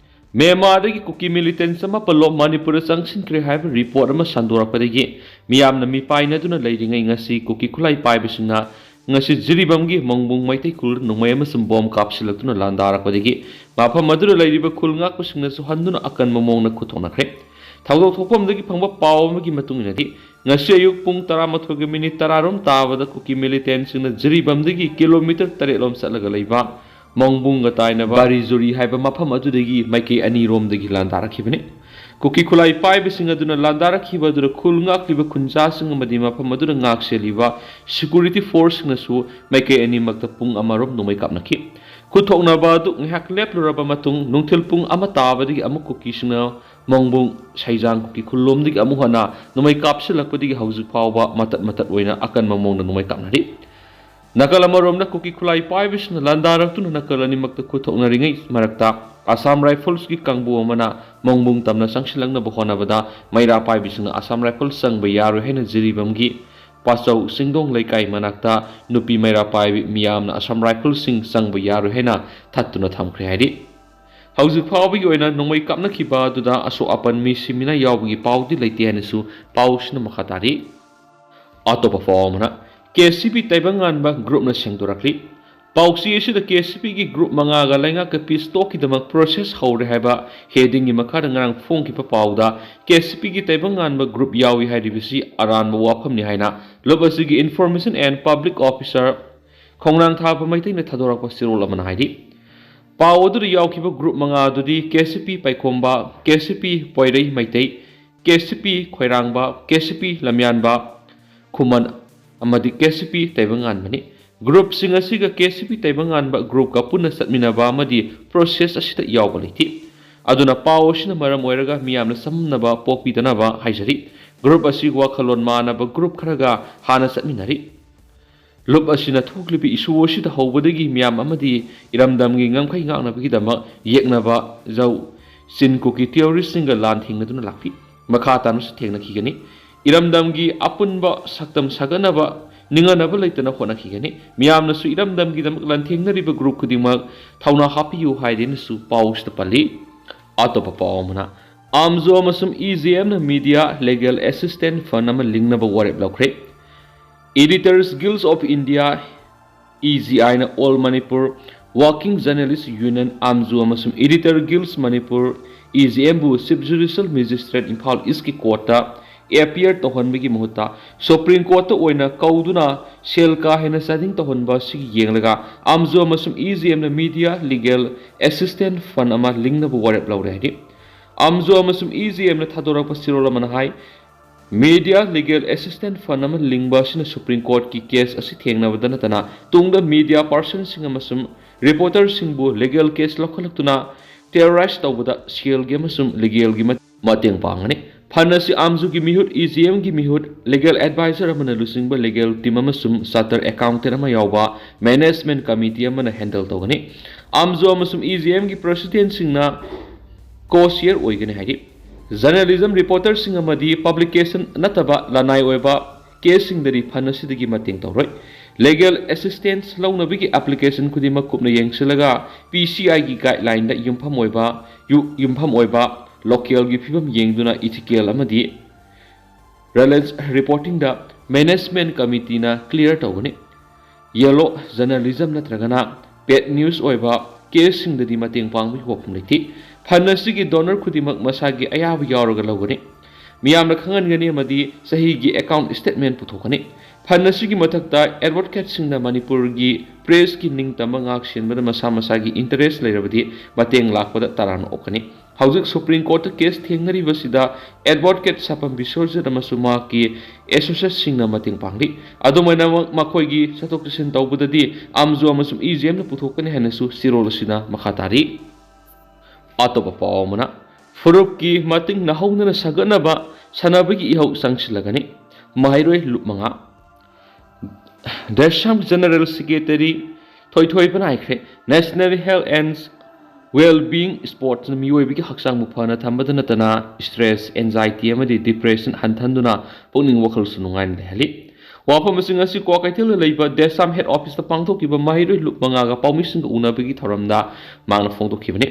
ꯃ꯭ꯌꯥꯟꯃꯥꯔꯗꯒꯤ ꯀꯨꯀꯤ militants ꯑꯃ ꯄꯂꯣꯞ ꯃꯅꯤꯄꯨꯔꯗ ꯆꯪꯁꯤꯟꯈ꯭ꯔꯦ ꯍꯥꯏꯕ report ꯑꯃ ꯁꯟꯗꯣꯔꯛꯄꯗꯒꯤ ꯃꯤꯌꯥꯝꯅ ꯃꯤꯄꯥꯏꯅꯗꯨꯅ ꯂꯩꯔꯤꯉꯩ ꯉꯁꯤ ꯀꯨꯀꯤ ꯈꯨꯠꯂꯥꯏ ꯄꯥꯏꯕꯁꯤꯡꯅ ꯉꯁꯤ ꯖꯤꯔꯤꯕꯥꯝꯒꯤ ꯃꯣꯡꯕꯨꯡ ꯃꯩꯇꯩ ꯈꯨꯜ ꯅꯣꯡꯃꯩ ꯑꯃꯁꯨꯡ ꯕꯣꯝ ꯀꯥꯞꯁꯤꯜꯂꯛꯇꯨꯅ ꯂꯥꯟꯗꯥꯔꯛꯄꯗꯒꯤ ꯃꯐꯝ ꯑꯗꯨꯗ ꯂꯩꯔꯤꯕ ꯈꯨꯜ ꯉꯥꯛꯄꯁꯤꯡꯅꯁꯨ ꯍꯟꯗꯨꯅ ꯑꯀꯟꯕ ꯃꯑꯣꯡꯗ ꯈꯨꯠ ꯊꯣꯛꯅꯈ꯭ꯔꯦ꯫ ꯊꯧꯗꯣꯛ ꯊꯣꯛꯐꯝꯗꯒꯤ ꯐꯪꯕ ꯄꯥꯎ ꯑꯃꯒꯤ ꯃꯇꯨꯡ ꯏꯟꯅꯗꯤ, ꯉꯁꯤ ꯑꯌꯨꯛ ꯄꯨꯡ ꯇꯔꯥꯃꯥꯊꯣꯏꯒ minute ꯇꯔꯥ ꯔꯣꯝ ꯇꯥꯕꯗ ꯀꯨꯀꯤ militantꯁꯤꯡꯅ ꯖꯤꯔꯤꯕꯥꯝꯗꯒꯤ kilometre ꯇꯔꯦꯠ ꯂꯣꯝ ꯆꯠꯂꯒ ꯂꯩꯕ ꯃꯣꯡꯕꯨꯡꯒ ꯇꯥꯏꯅꯕ ꯕꯥꯔꯤꯖꯨꯔꯤ ꯍꯥꯏꯕ ꯃꯐꯝ ꯑꯗꯨꯗꯒꯤ ꯃꯥꯏꯀꯩ ꯑꯅꯤꯔꯣꯝꯗꯒꯤ ꯂꯥꯟꯗꯥꯔꯛꯈꯤꯕꯅꯤ꯫ ꯀꯨꯀꯤ ꯈꯨꯠꯂꯥꯏ ꯄꯥꯏꯕꯁꯤꯡ ꯑꯗꯨꯅ ꯂꯥꯟꯗꯥꯔꯛꯈꯤꯕ ꯑꯗꯨꯗ ꯈꯨꯜ ꯉꯥꯛꯂꯤꯕ ꯈꯨꯟꯖꯥꯁꯤꯡ ꯑꯃꯗꯤ ꯃꯐꯝ ꯑꯗꯨꯗ ꯉꯥꯛ ꯁꯦꯜꯂꯤꯕ security forceꯁꯤꯡꯅꯁꯨ ꯃꯥꯏꯀꯩ ꯑꯅꯤꯃꯛꯇ ꯄꯨꯡ ꯑꯃꯔꯣꯝ ꯅꯣꯡꯃꯩ ꯀꯥꯞꯅꯈꯤ꯫ ꯈꯨꯠꯊꯣꯛꯅꯕ ꯑꯗꯨ ꯉꯥꯏꯍꯥꯛ ꯂꯦꯞꯂꯨꯔꯕ ꯃꯇꯨꯡ, ꯅꯨꯡꯊꯤꯜ ꯄꯨꯡ ꯑꯃ ꯇꯥꯕꯗꯒꯤ ꯑꯃꯨꯛ ꯀꯨꯀꯤꯁꯤꯡꯅ ꯃꯣꯡꯕꯨꯡ ꯁꯩꯖꯥꯡ ꯀꯨꯀꯤ ꯈꯨꯜꯂꯣꯝꯗꯒꯤ ꯑꯃꯨꯛ ꯍꯟꯅ ꯅꯣꯡꯃꯩ ꯀꯥꯞꯁꯤꯜꯂꯛꯄꯗꯒꯤ ꯍꯧꯖꯤꯛ ꯐꯥꯎꯕ ꯃꯇꯠ ꯃꯇꯠ ꯑꯣꯏꯅ ꯑꯀꯟꯕ ꯃꯑꯣꯡꯗ ꯅꯣꯡꯃꯩ ꯀꯥꯞꯅꯔꯤ꯫ ꯅꯥꯀꯜ ꯑꯃꯔꯣꯝꯗ ꯀꯨꯀꯤ ꯈꯨꯠꯂꯥꯏ ꯄꯥꯏꯕꯁꯤꯡꯅ ꯂꯥꯟꯗꯥꯔꯛꯇꯨꯅ ꯅꯥꯀꯜ ꯑꯅꯤꯃꯛꯇ ꯈꯨꯠꯊꯣꯛꯅꯔꯤꯉꯩ ꯃꯔꯛꯇ ꯑꯁꯥꯝ ꯔꯥꯏꯐꯜꯁꯀꯤ ꯀꯥꯡꯕꯨ ꯑꯃꯅ ꯃꯣꯡꯕꯨꯡ ꯇꯝꯅ ꯆꯪꯁꯤꯜꯂꯛꯅꯕ ꯍꯣꯠꯅꯕꯗ ꯃꯩꯔꯥ ꯄꯥꯏꯕꯤꯁꯤꯡꯅ ꯑꯁꯥꯝ ꯔꯥꯏꯐꯜꯁ ꯆꯪꯕ ꯌꯥꯔꯣꯏ ꯍꯥꯏꯅ ꯖꯤꯔꯤꯕꯥꯝꯒꯤ ꯄꯥꯆꯧ ꯆꯤꯡꯗꯣꯡ ꯂꯩꯀꯥꯏ ꯃꯅꯥꯛꯇ ꯅꯨꯄꯤ ꯃꯩꯔꯥ ꯄꯥꯏꯕꯤ ꯃꯤꯌꯥꯝꯅ ꯑꯁꯥꯝ ꯔꯥꯏꯐꯜꯁꯤꯡ ꯆꯪꯕ ꯌꯥꯔꯣꯏ ꯍꯥꯏꯅ ꯊꯠꯇꯨꯅ ꯊꯝꯈ꯭ꯔꯦ ꯍꯥꯏꯔꯤ꯫ ꯍꯧꯖꯤꯛ ꯐꯥꯎꯕꯒꯤ ꯑꯣꯏꯅ ꯅꯣꯡꯃꯩ ꯀꯥꯞꯅꯈꯤꯕ ꯑꯗꯨꯗ ꯑꯁꯣꯛ ꯑꯄꯟ ꯃꯤ ꯁꯤꯃꯤꯅꯥ ꯌꯥꯎꯕꯒꯤ ꯄꯥꯎꯗꯤ ꯂꯩꯇꯦ ꯍꯥꯏꯅꯁꯨ ꯄꯥꯎꯁꯤꯅ ꯃꯈꯥ ꯇꯥꯔꯤ꯫ ꯑꯇꯣꯞꯄ ꯄꯥꯎ ꯑꯃꯅ, ꯀꯦ ꯁꯤ ꯄꯤ ꯇꯥꯏꯕꯪꯉꯥꯟꯕ groupꯅ ꯁꯦꯡꯗꯣꯔꯛꯂꯤ꯫ ꯄꯥꯎꯆꯦ ꯑꯁꯤꯗ ꯀꯦ ꯁꯤ ꯄꯤꯒꯤ group ꯃꯉꯥꯒ ꯂꯩꯉꯥꯛꯀ peace talkꯀꯤꯗꯃꯛ process ꯍꯧꯔꯦ ꯍꯥꯏꯕ headingꯒꯤ ꯃꯈꯥꯗ ꯉꯔꯥꯡ ꯐꯣꯡꯈꯤꯕ ꯄꯥꯎꯗ ꯀꯦ ꯁꯤ ꯄꯤꯒꯤ ꯇꯥꯏꯕꯪꯉꯥꯟꯕ group ꯌꯥꯎꯏ ꯍꯥꯏꯔꯤꯕꯁꯤ ꯑꯔꯥꯟꯕ ꯋꯥꯐꯝꯅꯤ ꯍꯥꯏꯅ ꯂꯨꯞ ꯑꯁꯤꯒꯤ Information and Public Officer ꯈꯣꯡꯅꯥꯡ ꯊꯥꯕ ꯃꯩꯇꯩꯅ ꯊꯥꯗꯣꯔꯛꯄ ꯆꯦꯔꯣꯜ ꯑꯃꯅ ꯍꯥꯏꯔꯤ꯫ ꯄꯥꯎ ꯑꯗꯨꯗ ꯌꯥꯎꯈꯤꯕ group ꯃꯉꯥ ꯑꯗꯨꯗꯤ ꯀꯦ ꯁꯤ ꯄꯤ ꯄꯥꯏꯈꯣꯝꯕ, ꯀꯦ ꯁꯤ ꯄꯤ ꯄꯣꯏꯔꯩ ꯃꯩꯇꯩ, ꯀꯦ ꯁꯤ ꯄꯤ ꯈꯣꯏꯔꯥꯡꯕ, ꯀꯦ ꯁꯤ ꯄꯤ ꯂꯝꯌꯥꯟꯕ, ꯈꯨꯃꯟ ꯑꯃꯗꯤ ꯀꯦ ꯁꯤ ꯄꯤ ꯇꯥꯏꯕꯪꯉꯥꯟꯕꯅꯤ꯫ Groupꯁꯤꯡ ꯑꯁꯤꯒ ꯀꯦ ꯁꯤ ꯄꯤ ꯇꯥꯏꯕꯪꯉꯥꯟꯕ groupꯀ ꯄꯨꯟꯅ ꯆꯠꯃꯤꯟꯅꯕ ꯑꯃꯗꯤ process ꯑꯁꯤꯗ ꯌꯥꯎꯕ ꯂꯩꯇꯦ꯫ ꯑꯗꯨꯅ ꯄꯥꯎ ꯑꯁꯤꯅ ꯃꯔꯝ ꯑꯣꯏꯔꯒ ꯃꯤꯌꯥꯝꯅ ꯆꯃꯝꯅꯕ ꯄꯣꯛꯄꯤꯗꯅꯕ ꯍꯥꯏꯖꯔꯤ꯫ Group ꯑꯁꯤ ꯋꯥꯈꯜꯂꯣꯟ ꯃꯥꯟꯅꯕ group ꯈꯔꯒ ꯍꯥꯟꯅ ꯆꯠꯃꯤꯟꯅꯔꯤ꯫ ꯂꯨꯞ ꯑꯁꯤꯅ ꯊꯣꯛꯂꯤꯕ issue ꯑꯁꯤꯗ ꯍꯧꯕꯗꯒꯤ ꯃꯤꯌꯥꯝ ꯑꯃꯗꯤ ꯏꯔꯝꯗꯝꯒꯤ ꯉꯝꯈꯩ ꯉꯥꯛꯅꯕꯒꯤꯗꯃꯛ ꯌꯦꯛꯅꯕ ꯖꯧ ꯆꯤꯟ ꯀꯨꯀꯤ terroristꯁꯤꯡꯒ ꯂꯥꯟ ꯊꯦꯡꯅꯗꯨꯅ ꯂꯥꯛꯂꯤ꯫ ꯃꯈꯥ ꯇꯥꯅꯁꯨ ꯊꯦꯡꯅꯈꯤꯒꯅꯤ꯫ ꯏꯔꯝꯗꯝꯒꯤ ꯑꯄꯨꯟꯕ ꯁꯛꯇꯝ ꯁꯥꯒꯠꯅꯕ ꯅꯤꯡꯍꯟꯅꯕ ꯂꯩꯇꯅ ꯍꯣꯠꯅꯈꯤꯒꯅꯤ꯫ ꯃꯤꯌꯥꯝꯅꯁꯨ ꯏꯔꯝꯗꯝꯒꯤꯗꯃꯛ ꯂꯥꯟꯊꯦꯡꯅꯔꯤꯕ group ꯈꯨꯗꯤꯡꯃꯛ ꯊꯧꯅꯥ ꯍꯥꯞꯄꯤꯌꯨ ꯍꯥꯏꯗꯨꯅꯁꯨ ꯄꯥꯎꯁꯤꯗ ꯄꯜꯂꯤ꯫ ꯑꯇꯣꯞꯄ ꯄꯥꯎ ꯑꯃꯅ, ꯑꯥꯝꯖꯣ ꯑꯃꯁꯨꯡ E J ꯑꯦꯝꯅ media legal assistance fund ꯑꯃ ꯂꯤꯡꯅꯕ ꯋꯥꯔꯦꯞ ꯂꯧꯈ꯭ꯔꯦ꯫ Editors Guild of India, E G I ꯅ All Manipur Working Journalist Union, ꯑꯥꯝꯖꯣ ꯑꯃꯁꯨꯡ Editor Guilds Manipur, E G M ꯕꯨ Chief Judicial Magistrate ꯏꯝꯐꯥꯜ ꯏꯁꯀꯤ ꯀꯣꯔꯠꯇ appear ꯇꯧꯍꯟꯕꯒꯤ ꯃꯍꯨꯠꯇ ꯁꯨꯄ꯭ꯔꯤꯝ ꯀꯣꯔꯠꯇ ꯑꯣꯏꯅ ꯀꯧꯗꯨꯅ ꯁꯦꯜ ꯀꯥ ꯍꯦꯟꯅ ꯆꯥꯗꯤꯡ ꯇꯧꯍꯟꯕ ꯑꯁꯤꯒꯤ ꯌꯦꯡꯂꯒ ꯑꯥꯝꯖꯣ ꯑꯃꯁꯨꯡ ꯏ ꯖꯤ ꯑꯦꯝꯅ media legal assistance fund ꯑꯃ ꯂꯤꯡꯅꯕ ꯋꯥꯔꯦꯞ ꯂꯧꯔꯦ ꯍꯥꯏꯔꯤ꯫ ꯑꯥꯝꯖꯣ ꯑꯃꯁꯨꯡ ꯏ ꯖꯤ ꯑꯦꯝꯅ ꯊꯥꯗꯣꯔꯛꯄ ꯆꯦꯔꯣꯜ ꯑꯃꯅ ꯍꯥꯏ, media legal assistance fund ꯑꯃ ꯂꯤꯡꯕ ꯑꯁꯤꯅ ꯁꯨꯄ꯭ꯔꯤꯝ ꯀꯣꯔꯠꯀꯤ ꯀꯦꯁ ꯑꯁꯤ ꯊꯦꯡꯅꯕꯗ ꯅꯠꯇꯅ ꯇꯨꯡꯗ media personꯁꯤꯡ ꯑꯃꯁꯨꯡ ꯔꯤꯄꯣꯔꯇꯔꯁꯤꯡꯕꯨ ꯂꯤꯒꯦꯜ ꯀꯦꯁ ꯂꯧꯈꯠꯂꯛꯇꯨꯅ ꯇꯦꯔꯣꯔꯥꯏꯖ ꯇꯧꯕꯗ ꯁꯦꯜꯒꯤ ꯑꯃꯁꯨꯡ ꯂꯤꯒꯦꯜꯒꯤ ꯃ-, ꯃꯇꯦꯡ ꯄꯥꯡꯒꯅꯤ꯫ ꯐꯟ ꯑꯁꯤ ꯑꯥꯝꯖꯨꯒꯤ ꯃꯤꯍꯨꯠ, ꯏ ꯖꯤ ꯑꯦꯝꯒꯤ ꯃꯤꯍꯨꯠ, ꯂꯤꯒꯦꯜ ꯑꯦꯗꯚꯥꯏꯖꯔ ꯑꯃꯅ ꯂꯨꯆꯤꯡꯕ ꯂꯤꯒꯦꯜ ꯇꯤꯝ ꯑꯃꯁꯨꯡ ꯆꯥꯔꯇꯔ ꯑꯦꯀꯥꯎꯟꯇꯦꯟ ꯑꯃ ꯌꯥꯎꯕ ꯃꯦꯅꯦꯖꯃꯦꯟꯠ ꯀꯃꯤꯇꯤ ꯑꯃꯅ ꯍꯦꯟꯗꯜ ꯇꯧꯒꯅꯤ꯫ ꯑꯥꯝꯖꯨ ꯑꯃꯁꯨꯡ ꯏ ꯖꯤ ꯑꯦꯝꯒꯤ ꯄ꯭ꯔꯦꯁꯤꯗꯦꯟꯠꯁꯤꯡꯅ ꯀꯣ ꯆꯤꯌꯔ ꯑꯣꯏꯒꯅꯤ ꯍꯥꯏꯔꯤ꯫ ꯖꯔꯅꯦꯂꯤꯖꯝ ꯔꯤꯄꯣꯔꯇꯔꯁꯤꯡ ꯑꯃꯗꯤ ꯄꯕ꯭ꯂꯤꯀꯦꯁꯟ ꯅꯠꯇꯕ ꯂꯅꯥꯏ ꯑꯣꯏꯕ ꯀꯦꯁꯁꯤꯡꯗꯗꯤ ꯐꯟ ꯑꯁꯤꯗꯒꯤ ꯃꯇꯦꯡ ꯇꯧꯔꯣꯏ꯫ ꯂꯤꯒꯦꯜ ꯑꯦꯁꯤꯁꯇꯦꯟꯁ ꯂꯧꯅꯕꯒꯤ ꯑꯦꯄ꯭ꯂꯤꯀꯦꯁꯟ ꯈꯨꯗꯤꯡꯃꯛ ꯀꯨꯞꯅ ꯌꯦꯡꯁꯤꯜꯂꯒ ꯄꯤ ꯁꯤ ꯑꯥꯏꯒꯤ ꯒꯥꯏꯗꯂꯥꯏꯟꯗ ꯌꯨꯝꯐꯝ ꯑꯣꯏꯕ, ꯌꯨ-, ꯌꯨꯝꯐꯝ ꯑꯣꯏꯕ ꯂꯣꯀꯦꯜꯒꯤ ꯐꯤꯕꯝ ꯌꯦꯡꯗꯨꯅ ꯏꯊꯤꯀꯦꯜ ꯑꯃꯗꯤ ꯔꯤꯂꯦꯟꯁ ꯔꯤꯄꯣꯔꯇꯤꯡꯗ ꯃꯦꯅꯦꯖꯃꯦꯟꯠ ꯀꯃꯤꯇꯤꯅ ꯀ꯭ꯂꯤꯌꯔ ꯇꯧꯒꯅꯤ꯫ ꯌꯦꯜꯂꯣ ꯖꯔꯅꯦꯂꯤꯖꯝ ꯅꯠꯇ꯭ꯔꯒꯅ ꯄꯦꯗ ꯅ꯭ꯌꯨꯁ ꯑꯣꯏꯕ ꯀꯦꯁꯁꯤꯡꯗꯗꯤ ꯃꯇꯦꯡ ꯄꯥꯡꯕꯒꯤ ꯋꯥꯐꯝ ꯂꯩꯇꯦ꯫ ꯐꯟ ꯑꯁꯤꯒꯤ ꯗꯣꯅꯔ ꯈꯨꯗꯤꯡꯃꯛ ꯃꯁꯥꯒꯤ ꯑꯌꯥꯕ ꯌꯥꯎꯔꯒ ꯂꯧꯒꯅꯤ꯫ ꯃꯤꯌꯥꯝꯅ ꯈꯪꯍꯟꯒꯅꯤ ꯑꯃꯗꯤ ꯆꯍꯤꯒꯤ ꯑꯦꯀꯥꯎꯟꯠ ꯁ꯭ꯇꯦꯠꯃꯦꯟꯠ ꯄꯨꯊꯣꯛꯀꯅꯤ꯫ ꯐꯟ ꯑꯁꯤꯒꯤ ꯃꯊꯛꯇ ꯑꯦꯗꯚꯣꯀꯦꯠꯁꯤꯡꯅ ꯃꯅꯤꯄꯨꯔꯒꯤ ꯄ꯭ꯔꯦꯁꯀꯤ ꯅꯤꯡꯇꯝꯕ ꯉꯥꯛ ꯁꯦꯟꯕꯗ ꯃꯁꯥ ꯃꯁꯥꯒꯤ ꯏꯟꯇꯔꯦꯁ ꯂꯩꯔꯕꯗꯤ ꯃꯇꯦꯡ ꯂꯥꯛꯄꯗ ꯇꯔꯥꯝꯅ ꯑꯣꯛꯀꯅꯤ꯫ ꯍꯧꯖꯤꯛ ꯁꯨꯄ꯭ꯔꯤꯝ ꯀꯣꯔꯠꯇ ꯀꯦꯁ ꯊꯦꯡꯅꯔꯤꯕꯁꯤꯗ ꯑꯦꯗꯚꯣꯀꯦꯠ ꯁꯥꯄꯝ ꯕꯤꯁ꯭ꯋꯖꯤꯠ ꯑꯃꯁꯨꯡ ꯃꯍꯥꯛꯀꯤ ꯑꯦꯁꯣꯁꯤꯌꯦꯠꯁꯤꯡꯅ ꯃꯇꯦꯡ ꯄꯥꯡꯂꯤ꯫ ꯑꯗꯨꯝ ꯑꯣꯏꯅꯃꯛ, ꯃꯈꯣꯏꯒꯤ ꯆꯠꯊꯣꯛ ꯆꯠꯁꯤꯟ ꯇꯧꯕꯗꯗꯤ ꯑꯥꯝꯖꯨ ꯑꯃꯁꯨꯡ ꯏ ꯖꯤ ꯑꯦꯝꯅ ꯄꯨꯊꯣꯛꯀꯅꯤ ꯍꯥꯏꯅꯁꯨ ꯆꯦꯔꯣꯜ ꯑꯁꯤꯅ ꯃꯈꯥ ꯇꯥꯔꯤ꯫ ꯑꯇꯣꯞꯄ ꯄꯥꯎ ꯑꯃꯅ, ꯐꯨꯔꯨꯞꯀꯤ ꯃꯇꯤꯡ ꯅꯥꯍꯧꯗꯅ ꯁꯥꯒꯠꯅꯕ ꯁꯥꯟꯅꯕꯒꯤ ꯏꯍꯧ ꯆꯪꯁꯤꯜꯂꯒꯅꯤ꯫ ꯃꯍꯩꯔꯣꯏ ꯂꯨꯞ ꯃꯉꯥ꯫ ꯗꯦꯁꯥꯝ ꯖꯦꯅꯔꯦꯜ ꯁꯦꯀ꯭ꯔꯦꯇꯔꯤ ꯊꯣꯏꯊꯣꯏꯕꯅ ꯍꯥꯏꯈ꯭ꯔꯦ, National Health and Well-being Sportsꯅ ꯃꯤꯑꯣꯏꯕꯒꯤ ꯍꯛꯆꯥꯡꯕꯨ ꯐꯅ ꯊꯝꯕꯗ ꯅꯠꯇꯅ stress, anxiety ꯑꯃꯗꯤ depression ꯍꯟꯊꯍꯟꯗꯨꯅ ꯄꯨꯛꯅꯤꯡ ꯋꯥꯈꯜꯁꯨ ꯅꯨꯡꯉꯥꯏꯅ ꯂꯩꯍꯜꯂꯤ꯫ ꯋꯥꯐꯝꯁꯤꯡ ꯑꯁꯤ ꯀ꯭ꯋꯥꯀꯩꯊꯦꯜꯗ ꯂꯩꯕ ꯗꯦꯁꯥꯝ ꯍꯦꯗ ꯑꯣꯐꯤꯁꯇ ꯄꯥꯡꯊꯣꯛꯈꯤꯕ ꯃꯍꯩꯔꯣꯏ ꯂꯨꯞ ꯃꯉꯥꯒ ꯄꯥꯎꯃꯤꯁꯤꯡꯒ ꯎꯅꯕꯒꯤ ꯊꯧꯔꯝꯗ ꯃꯍꯥꯛꯅ ꯐꯣꯡꯗꯣꯛꯈꯤꯕꯅꯤ꯫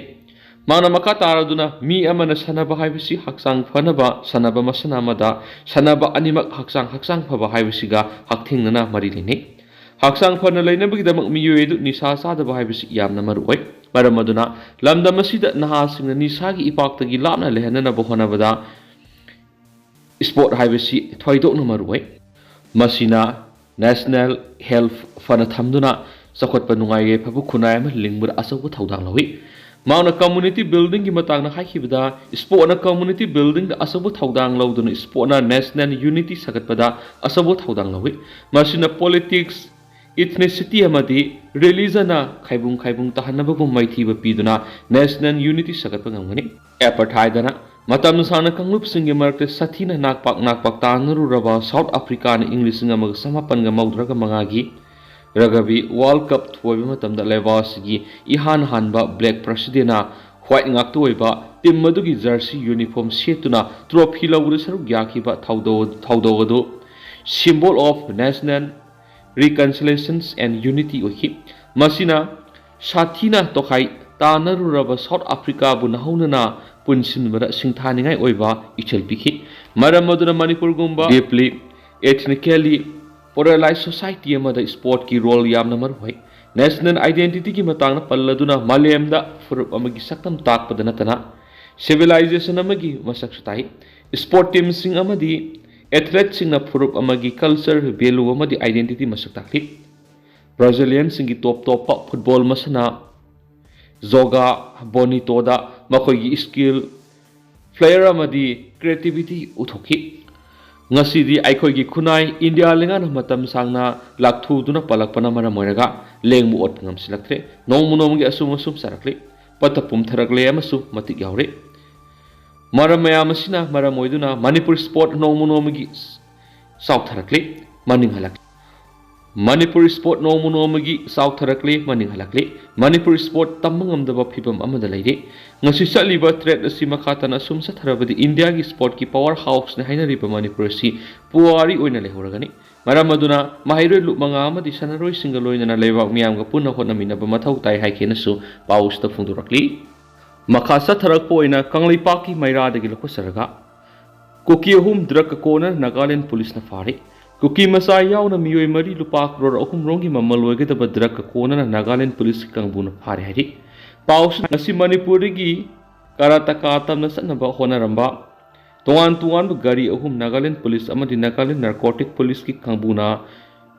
ꯃꯥꯅ ꯃꯈꯥ ꯇꯥꯔꯗꯨꯅ, ꯃꯤ ꯑꯃꯅ ꯁꯥꯟꯅꯕ ꯍꯥꯏꯕꯁꯤ ꯍꯛꯆꯥꯡ ꯐꯅꯕ ꯁꯥꯟꯅꯕ ꯃꯁꯥꯟꯅ ꯑꯃꯗ, ꯁꯥꯟꯅꯕ ꯑꯅꯤꯃꯛ ꯍꯛꯆꯥꯡ, ꯍꯛꯆꯥꯡ ꯐꯕ ꯍꯥꯏꯕꯁꯤꯒ ꯍꯛꯊꯦꯡꯅꯅ ꯃꯔꯤ ꯂꯩꯅꯩ꯫ ꯍꯛꯆꯥꯡ ꯐꯅ ꯂꯩꯅꯕꯒꯤꯗꯃꯛ ꯃꯤꯑꯣꯏ ꯑꯗꯨ ꯅꯤꯁꯥ ꯆꯥꯗꯕ ꯍꯥꯏꯕꯁꯤ ꯌꯥꯝꯅ ꯃꯔꯨ ꯑꯣꯏ꯫ ꯃꯔꯝ ꯑꯗꯨꯅ ꯂꯝꯗꯝ ꯑꯁꯤꯗ ꯅꯍꯥꯁꯤꯡꯅ ꯅꯤꯁꯥꯒꯤ ꯏꯄꯥꯛꯇꯒꯤ ꯂꯥꯞꯅ ꯂꯩꯍꯟꯅꯅꯕ ꯍꯣꯠꯅꯕꯗ ꯏꯁꯄꯣꯔꯠ ꯍꯥꯏꯕꯁꯤ ꯊꯣꯏꯗꯣꯛꯅ ꯃꯔꯨ ꯑꯣꯏ꯫ ꯃꯁꯤꯅ ꯅꯦꯁꯅꯦꯜ ꯍꯦꯜꯊ ꯐꯅ ꯊꯝꯗꯨꯅ ꯆꯥꯎꯈꯠꯄ, ꯅꯨꯡꯉꯥꯏ ꯌꯥꯏꯐꯕ ꯈꯨꯟꯅꯥꯏ ꯑꯃ ꯂꯤꯡꯕꯗ ꯑꯆꯧꯕ ꯊꯧꯗꯥꯡ ꯂꯧꯏ꯫ ꯃꯍꯥꯛꯅ ꯀꯝꯃꯨꯅꯤꯇꯤ ꯕꯤꯜꯗꯤꯡꯒꯤ ꯃꯇꯥꯡꯗ ꯍꯥꯏꯈꯤꯕꯗ, ꯏꯁꯄꯣꯔꯠꯅ ꯀꯝꯃꯨꯅꯤꯇꯤ ꯕꯤꯜꯗꯤꯡꯗ ꯑꯆꯧꯕ ꯊꯧꯗꯥꯡ ꯂꯧꯗꯨꯅ ꯏꯁꯄꯣꯔꯠꯅ ꯅꯦꯁꯅꯦꯜ ꯌꯨꯅꯤꯇꯤ ꯁꯥꯒꯠꯄꯗ ꯑꯆꯧꯕ ꯊꯧꯗꯥꯡ ꯂꯧꯏ꯫ ꯃꯁꯤꯅ ꯄꯣꯂꯤꯇꯤꯛꯁ, ꯏꯊꯅꯤꯁꯤꯇꯤ ꯑꯃꯗꯤ ꯔꯤꯂꯤꯖꯟꯅ ꯈꯥꯏꯕꯨꯡ ꯈꯥꯏꯕꯨꯡ ꯇꯥꯍꯟꯅꯕꯒꯨꯝ ꯃꯥꯏꯊꯤꯕ ꯄꯤꯗꯨꯅ ꯅꯦꯁꯅꯦꯜ ꯌꯨꯅꯤꯇꯤ ꯁꯥꯒꯠꯄ ꯉꯝꯒꯅꯤ꯫ ꯑꯦꯄꯥꯔꯊꯥꯏꯗꯅ ꯃꯇꯝ ꯁꯥꯡꯅ ꯀꯥꯡꯂꯨꯞꯁꯤꯡꯒꯤ ꯃꯔꯛꯇ ꯁꯥꯊꯤꯅ ꯅꯥꯛꯄꯥꯛ ꯅꯥꯛꯄꯥꯛ ꯇꯥꯟꯅꯔꯨꯔꯕ ꯁꯥꯎꯠ ꯑꯐ꯭ꯔꯤꯀꯥꯅ ꯏꯪ ꯂꯤꯁꯤꯡ ꯑꯃꯒ ꯆꯃꯥꯄꯟꯒ ꯃꯧꯗ꯭ꯔꯥꯒ ꯃꯉꯥꯒꯤ ꯔꯒꯕꯤ ꯋꯥꯔꯜꯗ ꯀꯞ ꯊꯣꯏꯕ ꯃꯇꯝꯗ ꯂꯩꯕꯥꯛ ꯑꯁꯤꯒꯤ ꯏꯍꯥꯟ ꯍꯥꯟꯕ ꯕ꯭ꯂꯦꯛ ꯄ꯭ꯔꯁꯤꯗꯦꯟꯅ ꯋꯥꯏꯠ ꯉꯥꯛꯇ ꯑꯣꯏꯕ ꯇꯤꯝ ꯑꯗꯨꯒꯤ ꯖꯔꯁꯤ ꯌꯨꯅꯤꯐꯣꯔꯝ ꯁꯦꯠꯇꯨꯅ ꯇ꯭ꯔꯣꯐꯤ ꯂꯧꯕꯗ ꯁꯔꯨꯛ ꯌꯥꯈꯤꯕ ꯊꯧꯗꯧ-, ꯊꯧꯗꯧ ꯑꯗꯨ symbol of national reconciliations and unity ꯑꯣꯏꯈꯤ꯫ ꯃꯁꯤꯅ ꯁꯥꯊꯤꯅ ꯇꯣꯈꯥꯏ ꯇꯥꯅꯔꯨꯔꯕ ꯁꯥꯎꯠ ꯑꯐ꯭ꯔꯤꯀꯥꯕꯨ ꯅꯧꯍꯧꯅꯅ ꯄꯨꯟꯁꯤꯟꯕꯗ ꯁꯤꯡꯊꯥꯅꯤꯡꯉꯥꯏ ꯑꯣꯏꯕ ꯏꯊꯤꯜ ꯄꯤꯈꯤ꯫ ꯃꯔꯝ ꯑꯗꯨꯅ ꯃꯅꯤꯄꯨꯔꯒꯨꯝꯕ deeply ethnically polarized society ꯑꯃꯗ ꯏꯁꯄꯣꯔꯠꯀꯤ ꯔꯣꯜ ꯌꯥꯝꯅ ꯃꯔꯨ ꯑꯣꯏ꯫ ꯅꯦꯁꯅꯦꯜ ꯑꯥꯏꯗꯦꯟꯇꯤꯇꯤꯒꯤ ꯃꯇꯥꯡꯗ ꯄꯜꯂꯗꯨꯅ ꯃꯥꯂꯦꯝꯗ ꯐꯨꯔꯨꯞ ꯑꯃꯒꯤ ꯁꯛꯇꯝ ꯇꯥꯛꯄꯗ ꯅꯠꯇꯅ ꯁꯤꯚꯤꯂꯥꯏꯖꯦꯁꯟ ꯑꯃꯒꯤ ꯃꯁꯛꯁꯨ ꯇꯥꯛꯏ꯫ ꯏꯁꯄꯣꯔꯠ ꯇꯤꯝꯁꯤꯡ ꯑꯃꯗꯤ ꯑꯦꯊꯂꯦꯠꯁꯤꯡꯅ ꯐꯨꯔꯨꯞ ꯑꯃꯒꯤ ꯀꯜꯆꯔ, ꯚꯦꯂꯨ ꯑꯃꯗꯤ ꯑꯥꯏꯗꯦꯟꯇꯤꯇꯤ ꯃꯁꯛ ꯇꯥꯛꯂꯤ꯫ ꯕ꯭ꯔꯥꯖꯤꯂꯤꯌꯟꯁꯤꯡꯒꯤ ꯇꯣꯞ ꯇꯣꯞꯄ ꯐꯨꯠꯕꯣꯜ ꯃꯁꯥꯟꯅ ꯖꯣꯒꯥ ꯕꯣꯅꯤꯇꯣꯗ ꯃꯈꯣꯏꯒꯤ ꯁ꯭ꯀꯤꯜ, ꯐ꯭ꯂꯦꯌꯔ ꯑꯃꯗꯤ ꯀ꯭ꯔꯤꯌꯦꯇꯤꯕꯤꯇꯤ ꯎꯠꯊꯣꯛꯈꯤ꯫ ꯉꯁꯤꯗꯤ ꯑꯩꯈꯣꯏꯒꯤ ꯈꯨꯟꯅꯥꯏ ꯏꯟꯗꯤꯌꯥ ꯂꯩꯉꯥꯛꯅ ꯃꯇꯝ ꯁꯥꯡꯅ ꯂꯥꯛꯊꯨꯗꯨꯅ ꯄꯥꯜꯂꯛꯄꯅ ꯃꯔꯝ ꯑꯣꯏꯔꯒ ꯂꯦꯡꯕ ꯑꯣꯠꯄ ꯉꯝꯁꯤꯜꯂꯛꯇ꯭ꯔꯦ꯫ ꯅꯣꯡꯃ ꯅꯣꯡꯃꯒꯤ ꯑꯁꯨꯝ ꯑꯁꯨꯝ ꯆꯥꯔꯛꯂꯤ, ꯄꯠꯊ ꯄꯨꯝꯊꯔꯛꯂꯦ ꯑꯃꯁꯨꯡ ꯃꯇꯤꯛ ꯌꯥꯎꯔꯦ꯫ ꯃꯔꯝ ꯃꯌꯥꯝ ꯑꯁꯤꯅ ꯃꯔꯝ ꯑꯣꯏꯗꯨꯅ ꯃꯅꯤꯄꯨꯔ ꯏꯁꯄꯣꯔꯠ ꯅꯣꯡꯃ ꯅꯣꯡꯃꯒꯤ ꯆꯥꯎꯊꯔꯛꯂꯤ, ꯃꯅꯤꯡ ꯍꯜꯂꯛꯂꯤ꯫ ꯃꯅꯤꯄꯨꯔ ꯏꯁꯄꯣꯔꯠ ꯅꯣꯡꯃ ꯅꯣꯡꯃꯒꯤ ꯆꯥꯎꯊꯔꯛꯂꯤ, ꯃꯅꯤꯡ ꯍꯜꯂꯛꯂꯤ꯫ ꯃꯅꯤꯄꯨꯔ ꯏꯁꯄꯣꯔꯠ ꯇꯝꯕ ꯉꯝꯗꯕ ꯐꯤꯕꯝ ꯑꯃꯗ ꯂꯩꯔꯤ꯫ ꯉꯁꯤ ꯆꯠꯂꯤꯕ ꯊ꯭ꯔꯦꯠ ꯑꯁꯤ ꯃꯈꯥ ꯇꯥꯅ ꯑꯁꯨꯝ ꯆꯠꯊꯔꯕꯗꯤ ꯏꯟꯗꯤꯌꯥꯒꯤ ꯏꯁꯄꯣꯔꯠꯀꯤ ꯄꯋꯥꯔ ꯍꯥꯎꯁꯅꯤ ꯍꯥꯏꯅꯔꯤꯕ ꯃꯅꯤꯄꯨꯔ ꯑꯁꯤ ꯄꯨꯋꯥꯔꯤ ꯑꯣꯏꯅ ꯂꯩꯍꯧꯔꯒꯅꯤ꯫ ꯃꯔꯝ ꯑꯗꯨꯅ ꯃꯍꯩꯔꯣꯏ ꯂꯨꯞ ꯃꯉꯥ ꯑꯃꯗꯤ ꯁꯥꯟꯅꯔꯣꯏꯁꯤꯡꯒ ꯂꯣꯏꯅꯅ ꯂꯩꯕꯥꯛ ꯃꯤꯌꯥꯝꯒ ꯄꯨꯟꯅ ꯍꯣꯠꯅꯃꯤꯟꯅꯕ ꯃꯊꯧ ꯇꯥꯏ ꯍꯥꯏꯈꯤꯅꯁꯨ ꯄꯥꯎꯁꯤꯗ ꯐꯣꯡꯗꯣꯔꯛꯂꯤ꯫ ꯃꯈꯥ ꯆꯠꯊꯔꯛꯄ ꯑꯣꯏꯅ ꯀꯪꯂꯩꯄꯥꯛꯀꯤ ꯃꯩꯔꯥꯗꯒꯤ ꯂꯧꯈꯠꯆꯔꯒ ꯀꯨꯀꯤ ꯑꯍꯨꯝ ꯗ꯭ꯔꯒꯀ ꯀꯣꯟꯅꯅ ꯅꯥꯒꯥꯂꯦꯟ ꯄꯨꯂꯤꯁꯅ ꯐꯥꯔꯦ꯫ ꯀꯨꯀꯤ ꯃꯆꯥ ꯌꯥꯎꯅ ꯃꯤꯑꯣꯏ ꯃꯔꯤ ꯂꯨꯄꯥ ꯀ꯭ꯔꯣꯔ ꯑꯍꯨꯝ ꯔꯣꯝꯒꯤ ꯃꯃꯜ ꯑꯣꯏꯒꯗꯕ ꯗ꯭ꯔꯒꯀ ꯀꯣꯟꯅꯅ ꯅꯥꯒꯥꯂꯦꯟ ꯄꯨꯂꯤꯁꯀꯤ ꯀꯥꯡꯕꯨꯅ ꯐꯥꯔꯦ ꯍꯥꯏꯔꯤ꯫ ꯄꯥꯎꯁꯤꯡ ꯑꯁꯤ ꯃꯅꯤꯄꯨꯔꯗꯒꯤ ꯀꯔꯥꯇꯀꯥ ꯇꯝꯅ ꯆꯠꯅꯕ ꯍꯣꯠꯅꯔꯝꯕ ꯇꯣꯉꯥꯟ ꯇꯣꯉꯥꯟꯕ ꯒꯥꯔꯤ ꯑꯍꯨꯝ ꯅꯥꯒꯥꯂꯦꯟ ꯄꯨꯂꯤꯁ ꯑꯃꯗꯤ ꯅꯥꯒꯥꯂꯦꯟ ꯅꯥꯔꯀꯣꯇꯤꯛ ꯄꯨꯂꯤꯁꯀꯤ ꯀꯥꯡꯕꯨꯅ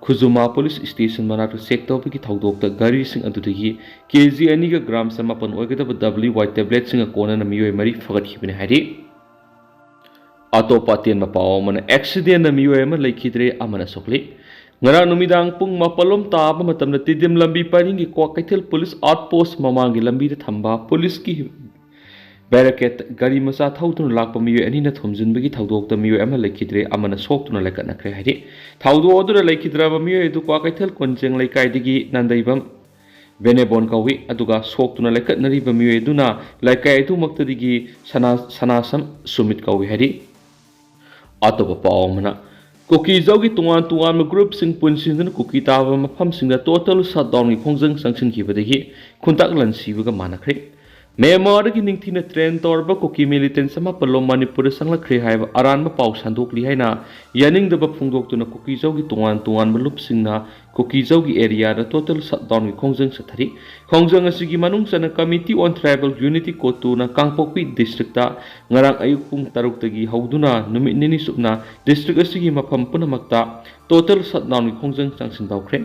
ꯈꯨꯖꯨꯃꯥ ꯄꯨꯂꯤꯁ ꯁ꯭ꯇꯦꯁꯟ ꯃꯅꯥꯛꯇ ꯆꯦꯛ ꯇꯧꯕꯒꯤ ꯊꯧꯗꯣꯛꯇ ꯒꯥꯔꯤꯁꯤꯡ ꯑꯗꯨꯗꯒꯤ ꯀꯦ ꯖꯤ ꯑꯅꯤꯒ ꯒ꯭ꯔꯥꯝ ꯆꯃꯥꯄꯟ ꯑꯣꯏꯒꯗꯕ ꯗꯕ꯭ꯂꯤꯎ ꯋꯥꯏ ꯇꯦꯕ꯭ꯂꯦꯠꯁꯤꯡꯒ ꯀꯣꯟꯅꯅ ꯃꯤꯑꯣꯏ ꯃꯔꯤ ꯐꯒꯠꯈꯤꯕꯅꯤ ꯍꯥꯏꯔꯤ꯫ ꯑꯇꯣꯞꯄ ꯑꯇꯦꯟꯕ ꯄꯥꯎ ꯑꯃꯅ, ꯑꯦꯛꯁꯤꯗꯦꯟꯅ ꯃꯤꯑꯣꯏ ꯑꯃ ꯂꯩꯈꯤꯗ꯭ꯔꯦ, ꯑꯃꯅ ꯁꯣꯛꯂꯤ꯫ ꯉꯔꯥꯡ ꯅꯨꯃꯤꯗꯥꯡ ꯄꯨꯡ ꯃꯥꯄꯜꯂꯣꯝ ꯇꯥꯕ ꯃꯇꯝꯗ ꯇꯤꯗꯤꯝ ꯂꯝꯕꯤ ꯄꯔꯤꯡꯒꯤ ꯀ꯭ꯋꯥꯀꯩꯊꯦꯜ ꯄꯨꯂꯤꯁ ꯑꯥꯎꯠ ꯄꯣꯁ ꯃꯃꯥꯡꯒꯤ ꯂꯝꯕꯤꯗ ꯊꯝꯕ ꯄꯨꯂꯤꯁꯀꯤ ꯕꯦꯔꯤꯀꯦꯗ ꯒꯥꯔꯤ ꯃꯆꯥ ꯊꯧꯗꯨꯅ ꯂꯥꯛꯄ ꯃꯤꯑꯣꯏ ꯑꯅꯤꯅ ꯊꯣꯝꯖꯤꯟꯕꯒꯤ ꯊꯧꯗꯣꯛꯇ ꯃꯤꯑꯣꯏ ꯑꯃ ꯂꯩꯈꯤꯗ꯭ꯔꯦ, ꯑꯃꯅ ꯁꯣꯛꯇꯨꯅ ꯂꯩꯈꯠꯅꯈ꯭ꯔꯦ ꯍꯥꯏꯔꯤ꯫ ꯊꯧꯗꯣꯛ ꯑꯗꯨꯗ ꯂꯩꯈꯤꯗ꯭ꯔꯕ ꯃꯤꯑꯣꯏ ꯑꯗꯨ ꯀ꯭ꯋꯥꯀꯩꯊꯦꯜ ꯀꯣꯟꯖꯦꯡ ꯂꯩꯀꯥꯏꯗꯒꯤ ꯅꯟꯗꯩꯕꯝ ꯕꯦꯅꯦꯕꯣꯟ ꯀꯧꯏ꯫ ꯑꯗꯨꯒ ꯁꯣꯛꯇꯨꯅ ꯂꯩꯈꯠꯅꯔꯤꯕ ꯃꯤꯑꯣꯏ ꯑꯗꯨꯅ ꯂꯩꯀꯥꯏ ꯑꯗꯨꯃꯛꯇꯗꯒꯤ ꯁꯅꯥ-, ꯁꯅꯥꯁꯝ ꯁꯨꯃꯤꯠ ꯀꯧꯏ ꯍꯥꯏꯔꯤ꯫ ꯑꯇꯣꯞꯄ ꯄꯥꯎ ꯑꯃꯅ, ꯀꯨꯀꯤꯖꯧꯒꯤ ꯇꯣꯉꯥꯟ ꯇꯣꯉꯥꯟꯕ ꯒ꯭ꯔꯨꯞꯁꯤꯡ ꯄꯨꯟꯁꯤꯟꯗꯨꯅ ꯀꯨꯀꯤ ꯇꯥꯕ ꯃꯐꯝꯁꯤꯡꯗ ꯇꯣꯇꯦꯜ ꯁꯠꯗꯥꯎꯟꯒꯤ ꯈꯣꯡꯖꯪ ꯆꯪꯁꯤꯟꯈꯤꯕꯗꯒꯤ ꯈꯨꯟꯇꯥꯛ ꯂꯥꯟꯁꯤꯕꯒ ꯃꯥꯟꯅꯈ꯭ꯔꯦ꯫ ꯃ꯭ꯌꯥꯟꯃꯥꯔꯗꯒꯤ ꯅꯤꯡꯊꯤꯅ ꯇ꯭ꯔꯦꯟ ꯇꯧꯔꯕ ꯀꯨꯀꯤ ꯃꯤꯂꯤꯇꯦꯟꯁ ꯑꯃ ꯄꯂꯣꯝ ꯃꯅꯤꯄꯨꯔꯗ ꯆꯪꯂꯛꯈ꯭ꯔꯦ ꯍꯥꯏꯕ ꯑꯔꯥꯟꯕ ꯄꯥꯎ ꯁꯟꯗꯣꯛꯂꯤ ꯍꯥꯏꯅ ꯌꯥꯅꯤꯡꯗꯕ ꯐꯣꯡꯗꯣꯛꯇꯨꯅ ꯀꯨꯀꯤꯖꯧꯒꯤ ꯇꯣꯉꯥꯟ ꯇꯣꯉꯥꯟꯕ ꯂꯨꯞꯁꯤꯡꯅ ꯀꯨꯀꯤꯖꯧꯒꯤ ꯑꯦꯔꯤꯌꯥꯗ ꯇꯣꯇꯦꯜ ꯁꯠꯗꯥꯎꯟꯒꯤ ꯈꯣꯡꯖꯪ ꯆꯠꯊꯔꯤ꯫ ꯈꯣꯡꯖꯪ ꯑꯁꯤꯒꯤ ꯃꯅꯨꯡ ꯆꯟꯅ Committee on Tribal Unity, ꯀꯣꯇꯨꯅ ꯀꯥꯡꯄꯣꯛꯄꯤ ꯗꯤꯁꯇ꯭ꯔꯤꯛꯇ ꯉꯔꯥꯡ ꯑꯌꯨꯛ ꯄꯨꯡ ꯇꯔꯨꯛꯇꯒꯤ ꯍꯧꯗꯨꯅ ꯅꯨꯃꯤꯠ ꯅꯤꯅꯤ ꯆꯨꯞꯅ ꯗꯤꯁꯇ꯭ꯔꯤꯛ ꯑꯁꯤꯒꯤ ꯃꯐꯝ ꯄꯨꯝꯅꯃꯛꯇ ꯇꯣꯇꯦꯜ ꯁꯠꯗꯥꯎꯟꯒꯤ ꯈꯣꯡꯖꯪ ꯆꯪꯁꯤꯟ ꯇꯧꯈ꯭ꯔꯦ꯫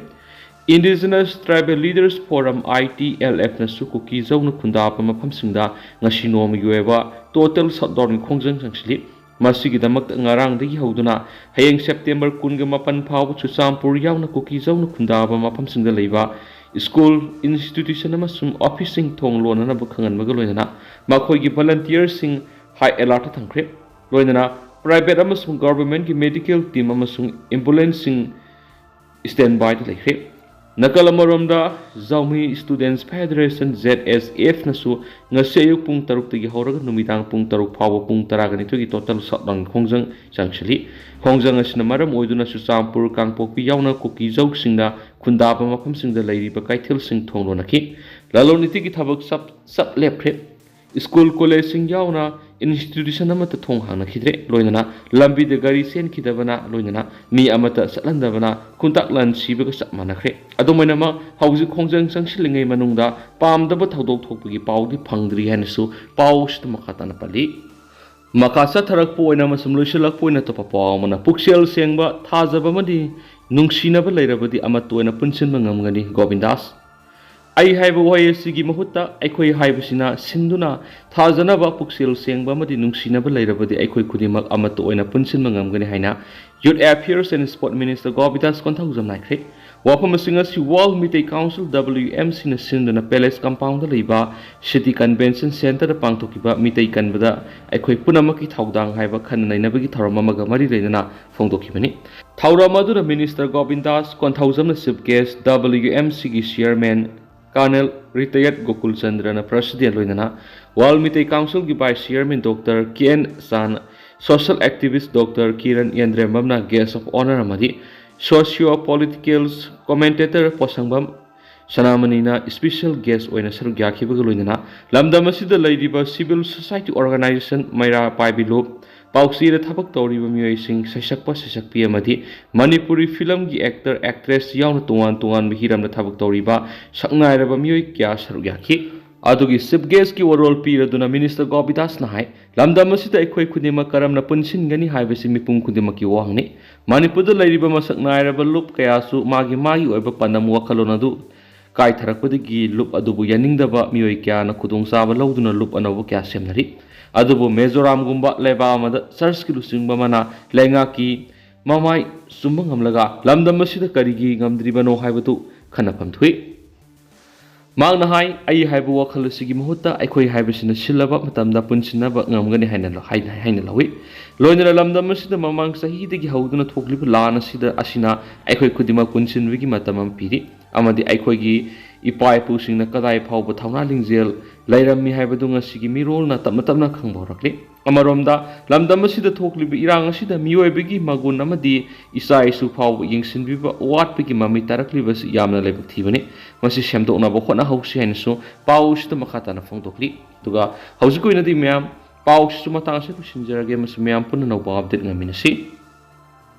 Indigenous Tribal Leaders Forum, I T L F ꯅꯁꯨ ꯀꯨꯀꯤꯖꯧꯅ ꯈꯨꯟꯗꯥꯕ ꯃꯐꯝꯁꯤꯡꯗ ꯉꯁꯤ ꯅꯣꯡꯃꯒꯤ ꯑꯣꯏꯕ ꯇꯣꯇꯦꯜ ꯁꯠꯗꯥꯎꯟꯒꯤ ꯈꯣꯡꯖꯪ ꯆꯪꯁꯤꯜꯂꯤ꯫ ꯃꯁꯤꯒꯤꯗꯃꯛꯇ ꯉꯔꯥꯡꯗꯒꯤ ꯍꯧꯗꯨꯅ ꯍꯌꯦꯡ ꯁꯦꯞꯇꯦꯝꯕꯔ ꯀꯨꯟꯒ ꯃꯥꯄꯟ ꯐꯥꯎꯕ ꯆꯨꯔꯆꯥꯟꯄꯨꯔ ꯌꯥꯎꯅ ꯀꯨꯀꯤꯖꯧꯅ ꯈꯨꯟꯗꯥꯕ ꯃꯐꯝꯁꯤꯡꯗ ꯂꯩꯕ ꯁ꯭ꯀꯨꯜ, ꯏꯟꯁꯇꯤꯇ꯭ꯌꯨꯁꯟ ꯑꯃꯁꯨꯡ ꯑꯣꯐꯤꯁꯁꯤꯡ ꯊꯣꯡ ꯂꯣꯟꯅꯅꯕ ꯈꯪꯍꯟꯕꯒ ꯂꯣꯏꯅꯅ ꯃꯈꯣꯏꯒꯤ ꯚꯣꯂꯟꯇꯤꯌꯔꯁꯤꯡ ꯍꯥꯏ ꯑꯦꯂꯔꯠꯇ ꯊꯝꯈ꯭ꯔꯦ꯫ ꯂꯣꯏꯅꯅ ꯄ꯭ꯔꯥꯏꯚꯦꯠ ꯑꯃꯁꯨꯡ ꯒꯚꯔꯟꯃꯦꯟꯠꯀꯤ ꯃꯦꯗꯤꯀꯦꯜ ꯇꯤꯝ ꯑꯃꯁꯨꯡ ꯑꯦꯝꯕꯨꯂꯦꯟꯁꯁꯤꯡ ꯁ꯭ꯇꯦꯟ ꯕꯥꯏꯗ ꯂꯩꯈ꯭ꯔꯦ꯫ ꯅꯥꯀꯜ ꯑꯃꯔꯣꯝꯗ, ꯖꯥꯎꯃꯤ ꯁ꯭ꯇꯨꯗꯦꯟꯠꯁ ꯐꯦꯗꯔꯦꯁꯟ, ꯖꯦꯗ ꯑꯦꯁ ꯑꯦꯐꯅꯁꯨ ꯉꯁꯤ ꯑꯌꯨꯛ ꯄꯨꯡ ꯇꯔꯨꯛꯇꯒꯤ ꯍꯧꯔꯒ ꯅꯨꯃꯤꯗꯥꯡ ꯄꯨꯡ ꯇꯔꯨꯛ ꯐꯥꯎꯕ ꯄꯨꯡ ꯇꯔꯥꯒ ꯅꯤꯊꯣꯏꯒꯤ ꯇꯣꯇꯦꯜ ꯁꯠꯗꯥꯎꯟꯒꯤ ꯈꯣꯡꯖꯪ ꯆꯪꯁꯤꯜꯂꯤ꯫ ꯈꯣꯡꯖꯪ ꯑꯁꯤꯅ ꯃꯔꯝ ꯑꯣꯏꯗꯨꯅ ꯆꯨꯔꯆꯥꯟꯄꯨꯔ, ꯀꯥꯡꯄꯣꯛꯄꯤ ꯌꯥꯎꯅ ꯀꯨꯀꯤꯖꯧꯁꯤꯡꯅ ꯈꯨꯟꯗꯥꯕ ꯃꯐꯝꯁꯤꯡꯗ ꯂꯩꯔꯤꯕ ꯀꯩꯊꯦꯜꯁꯤꯡ ꯊꯣꯡ ꯂꯣꯟꯅꯈꯤ꯫ ꯂꯂꯣꯟ ꯏꯇꯤꯛꯀꯤ ꯊꯕꯛ ꯆꯞ ꯆꯞ ꯂꯦꯞꯈ꯭ꯔꯦ꯫ ꯁ꯭ꯀꯨꯜ ꯀꯣꯂꯦꯖꯁꯤꯡ ꯌꯥꯎꯅ ꯏꯟꯁꯇꯤꯇ꯭ꯌꯨꯁꯟ ꯑꯃꯠꯇ ꯊꯣꯡ ꯍꯥꯡꯅꯈꯤꯗ꯭ꯔꯦ꯫ ꯂꯣꯏꯅꯅ ꯂꯝꯕꯤꯗ ꯒꯥꯔꯤ ꯆꯦꯟꯈꯤꯗꯕꯅ ꯂꯣꯏꯅꯅ ꯃꯤ ꯑꯃꯠꯇ ꯆꯠꯍꯟꯗꯕꯅ ꯈꯣꯡꯇꯥꯛ ꯂꯥꯟ ꯁꯤꯕꯒ ꯆꯞ ꯃꯥꯟꯅꯈ꯭ꯔꯦ꯫ ꯑꯗꯨꯝ ꯑꯣꯏꯅꯃꯛ, ꯍꯧꯖꯤꯛ ꯈꯣꯡꯖꯪ ꯆꯪꯁꯤꯜꯂꯤꯉꯩ ꯃꯅꯨꯡꯗ ꯄꯥꯝꯗꯕ ꯊꯧꯗꯣꯛ ꯊꯣꯛꯄꯒꯤ ꯄꯥꯎꯗꯤ ꯐꯪꯗ꯭ꯔꯤ ꯍꯥꯏꯅꯁꯨ ꯄꯥꯎ ꯑꯁꯤꯗ ꯃꯈꯥ ꯇꯥꯅ ꯄꯜꯂꯤ꯫ ꯃꯈꯥ ꯆꯠꯊꯔꯛꯄ ꯑꯣꯏꯅ ꯑꯃꯁꯨꯡ ꯂꯣꯏꯁꯤꯜꯂꯛꯄ ꯑꯣꯏꯅ ꯑꯇꯣꯞꯄ ꯄꯥꯎ ꯑꯃꯅ, ꯄꯨꯛꯆꯦꯜ ꯁꯦꯡꯕ, ꯊꯥꯖꯕ ꯑꯃꯗꯤ ꯅꯨꯡꯁꯤꯅꯕ ꯂꯩꯔꯕꯗꯤ ꯑꯃꯠꯇ ꯑꯣꯏꯅ ꯄꯨꯟꯁꯤꯟꯕ ꯉꯝꯒꯅꯤ, ꯒꯣꯕꯤꯟꯗꯥꯁ꯫ ꯑꯩ ꯍꯥꯏꯕ ꯋꯥꯍꯩ ꯑꯁꯤꯒꯤ ꯃꯍꯨꯠꯇ ꯑꯩꯈꯣꯏ ꯍꯥꯏꯕꯁꯤꯅ ꯁꯤꯟꯗꯨꯅ, ꯊꯥꯖꯅꯕ, ꯄꯨꯛꯆꯦꯜ ꯁꯦꯡꯕ ꯑꯃꯗꯤ ꯅꯨꯡꯁꯤꯅꯕ ꯂꯩꯔꯕꯗꯤ ꯑꯩꯈꯣꯏ ꯈꯨꯗꯤꯡꯃꯛ ꯑꯃꯠꯇ ꯑꯣꯏꯅ ꯄꯨꯟꯁꯤꯟꯕ ꯉꯝꯒꯅꯤ ꯍꯥꯏꯅ Youth Affairs and Sport Minister ꯒꯣꯕꯤꯟꯗꯥꯁ ꯀꯣꯟꯊꯧꯖꯝꯅ ꯍꯥꯏꯈ꯭ꯔꯦ꯫ ꯋꯥꯐꯝꯁꯤꯡ ꯑꯁꯤ World Meitei Council, W M C ꯅ ꯁꯤꯟꯗꯨꯅ Palace Compound ꯗ ꯂꯩꯕ City Convention Centre ꯗ ꯄꯥꯡꯊꯣꯛꯈꯤꯕ ꯃꯤꯇꯩ ꯀꯟꯕꯗ ꯑꯩꯈꯣꯏ ꯄꯨꯝꯅꯃꯛꯀꯤ ꯊꯧꯗꯥꯡ ꯍꯥꯏꯕ ꯈꯟꯅ ꯅꯩꯅꯕꯒꯤ ꯊꯧꯔꯝ ꯑꯃꯒ ꯃꯔꯤ ꯂꯩꯅꯅ ꯐꯣꯡꯗꯣꯛꯈꯤꯕꯅꯤ꯫ ꯊꯧꯔꯝ ꯑꯗꯨꯗ Minister ꯒꯣꯕꯤꯟꯗꯥꯁ ꯀꯣꯟꯊꯧꯖꯝꯅ Chief Guest, W M C ꯒꯤ Chairman Colonel Retired Gokul ꯆꯟꯗ꯭ꯔꯅ President, ꯂꯣꯏꯅꯅ World Meitei Council ꯒꯤ Vice Chairman Doctor K N ꯆꯥꯟ, Social Activist Doctor Kiran ꯌꯦꯟꯗ꯭ꯔꯦꯝꯕꯝꯅ Guest of Honour ꯑꯃꯗꯤ Socio Political Commentator ꯄꯣꯁꯪꯕꯝ ꯁꯅꯥꯃꯅꯤꯅ Special Guest ꯑꯣꯏꯅ ꯁꯔꯨꯛ ꯌꯥꯈꯤꯕꯒ ꯂꯣꯏꯅꯅ ꯂꯝꯗꯝ ꯑꯁꯤꯗ ꯂꯩꯔꯤꯕ Civil Society Organisation, ꯃꯩꯔꯥ ꯄꯥꯏꯕꯤ ꯂꯨꯞ, ꯄꯥꯎꯆꯦꯗ ꯊꯕꯛ ꯇꯧꯔꯤꯕ ꯃꯤꯑꯣꯏꯁꯤꯡ, ꯁꯩꯁꯛꯄ ꯁꯩꯁꯛꯄꯤ ꯑꯃꯗꯤ ꯃꯅꯤꯄꯨꯔꯤ film ꯒꯤ actor actress ꯌꯥꯎꯅ ꯇꯣꯉꯥꯟ ꯇꯣꯉꯥꯟꯕ ꯍꯤꯔꯝꯗ ꯊꯕꯛ ꯇꯧꯔꯤꯕ ꯁꯛꯅꯥꯏꯔꯕ ꯃꯤꯑꯣꯏ ꯀꯌꯥ ꯁꯔꯨꯛ ꯌꯥꯈꯤ꯫ ꯑꯗꯨꯒꯤ Chief Guest ꯀꯤ ꯋꯥꯔꯣꯜ ꯄꯤꯔꯗꯨꯅ Minister ꯒꯣꯕꯤꯟꯗꯥꯁꯅ ꯍꯥꯏ, ꯂꯝꯗꯝ ꯑꯁꯤꯗ ꯑꯩꯈꯣꯏ ꯈꯨꯗꯤꯡꯃꯛ ꯀꯔꯝꯅ ꯄꯨꯟꯁꯤꯟꯒꯅꯤ ꯍꯥꯏꯕꯁꯤ ꯃꯤꯄꯨꯝ ꯈꯨꯗꯤꯡꯃꯛꯀꯤ ꯋꯥꯍꯪꯅꯤ꯫ ꯃꯅꯤꯄꯨꯔꯗ ꯂꯩꯔꯤꯕ ꯃꯁꯛ ꯅꯥꯏꯔꯕ ꯂꯨꯞ ꯀꯌꯥꯁꯨ ꯃꯥꯒꯤ ꯃꯥꯒꯤ ꯑꯣꯏꯕ ꯄꯥꯟꯗꯝ ꯋꯥꯈꯜꯂꯣꯟ ꯑꯗꯨ ꯀꯥꯏꯊꯔꯛꯄꯗꯒꯤ ꯂꯨꯞ ꯑꯗꯨꯕꯨ ꯌꯥꯅꯤꯡꯗꯕ ꯃꯤꯑꯣꯏ ꯀꯌꯥꯅ ꯈꯨꯗꯣꯡꯆꯥꯕ ꯂꯧꯗꯨꯅ ꯂꯨꯞ ꯑꯅꯧꯕ ꯀꯌꯥ ꯁꯦꯝꯅꯔꯤ꯫ ꯑꯗꯨꯕꯨ ꯃꯤꯖꯣꯔꯥꯝꯒꯨꯝꯕ ꯂꯩꯕꯥꯛ ꯑꯃꯗ church ꯀꯤ ꯂꯨꯆꯤꯡꯕ ꯑꯃꯅ ꯂꯩꯉꯥꯛꯀꯤ ꯃꯃꯥꯏ ꯆꯨꯝꯕ ꯉꯝꯂꯒ ꯂꯝꯗꯝ ꯑꯁꯤꯗ ꯀꯔꯤꯒꯤ ꯉꯝꯗ꯭ꯔꯤꯕꯅꯣ ꯍꯥꯏꯕꯗꯨ ꯈꯟꯅꯐꯝ ꯊꯣꯛꯏ꯫ ꯃꯍꯥꯛꯅ ꯍꯥꯏ, "ꯑꯩ ꯍꯥꯏꯕ ꯋꯥꯈꯜ ꯑꯁꯤꯒꯤ ꯃꯍꯨꯠꯇ ꯑꯩꯈꯣꯏ ꯍꯥꯏꯕꯁꯤꯅ ꯁꯤꯜꯂꯕ ꯃꯇꯝꯗ ꯄꯨꯟꯁꯤꯟꯅꯕ ꯉꯝꯒꯅꯤ" ꯍꯥꯏꯅ ꯂ-, ꯍꯥꯏꯅ, ꯍꯥꯏꯅ ꯂꯧꯏ꯫ ꯂꯣꯏꯅꯅ ꯂꯝꯗꯝ ꯑꯁꯤꯗ ꯃꯃꯥꯡ ꯆꯍꯤꯗꯒꯤ ꯍꯧꯗꯨꯅ ꯊꯣꯛꯂꯤꯕ ꯂꯥꯟ ꯑꯁꯤꯗ, ꯑꯁꯤꯅ ꯑꯩꯈꯣꯏ ꯈꯨꯗꯤꯡꯃꯛ ꯄꯨꯟꯁꯤꯟꯕꯒꯤ ꯃꯇꯝ ꯑꯃ ꯄꯤꯔꯤ꯫ ꯑꯃꯗꯤ ꯑꯩꯈꯣꯏꯒꯤ ꯏꯄꯥ ꯏꯄꯨꯁꯤꯡꯅ ꯀꯗꯥꯏ ꯐꯥꯎꯕ ꯊꯧꯅꯥ ꯂꯤꯡꯖꯦꯜ ꯂꯩꯔꯝꯃꯤ ꯍꯥꯏꯕꯗꯨ ꯉꯁꯤꯒꯤ ꯃꯤꯔꯣꯜꯅ ꯇꯞꯅ ꯇꯞꯅ ꯈꯪꯕ ꯍꯧꯔꯛꯂꯤ꯫ ꯑꯃꯔꯣꯝꯗ, ꯂꯝꯗꯝ ꯑꯁꯤꯗ ꯊꯣꯛꯂꯤꯕ ꯏꯔꯥꯡ ꯑꯁꯤꯗ ꯃꯤꯑꯣꯏꯕꯒꯤ ꯃꯒꯨꯟ ꯑꯃꯗꯤ ꯏꯆꯥ ꯏꯁꯨ ꯐꯥꯎꯕ ꯌꯦꯡꯁꯤꯟꯕꯤꯕ ꯋꯥꯠꯄꯒꯤ ꯃꯃꯤ ꯇꯥꯔꯛꯂꯤꯕ ꯑꯁꯤ ꯌꯥꯝꯅ ꯂꯥꯏꯕꯛ ꯊꯤꯕꯅꯤ꯫ ꯃꯁꯤ ꯁꯦꯝꯗꯣꯛꯅꯕ ꯍꯣꯠꯅꯍꯧꯁꯤ ꯍꯥꯏꯅꯁꯨ ꯄꯥꯎ ꯑꯁꯤꯗ ꯃꯈꯥ ꯇꯥꯅ ꯐꯣꯡꯗꯣꯛꯂꯤ꯫ ꯑꯗꯨꯒ ꯍꯧꯖꯤꯛꯀꯤ ꯑꯣꯏꯅꯗꯤ ꯃꯌꯥꯝ, ꯄꯥꯎꯁꯤꯁꯨ ꯃꯇꯥꯡ ꯑꯁꯤꯗ ꯂꯣꯏꯁꯤꯟꯖꯔꯒꯦ꯫ ꯃꯁꯤ ꯃꯌꯥꯝ ꯄꯨꯟꯅ ꯅꯧꯕ update ꯉꯥꯏꯃꯤꯟꯅꯁꯤ꯫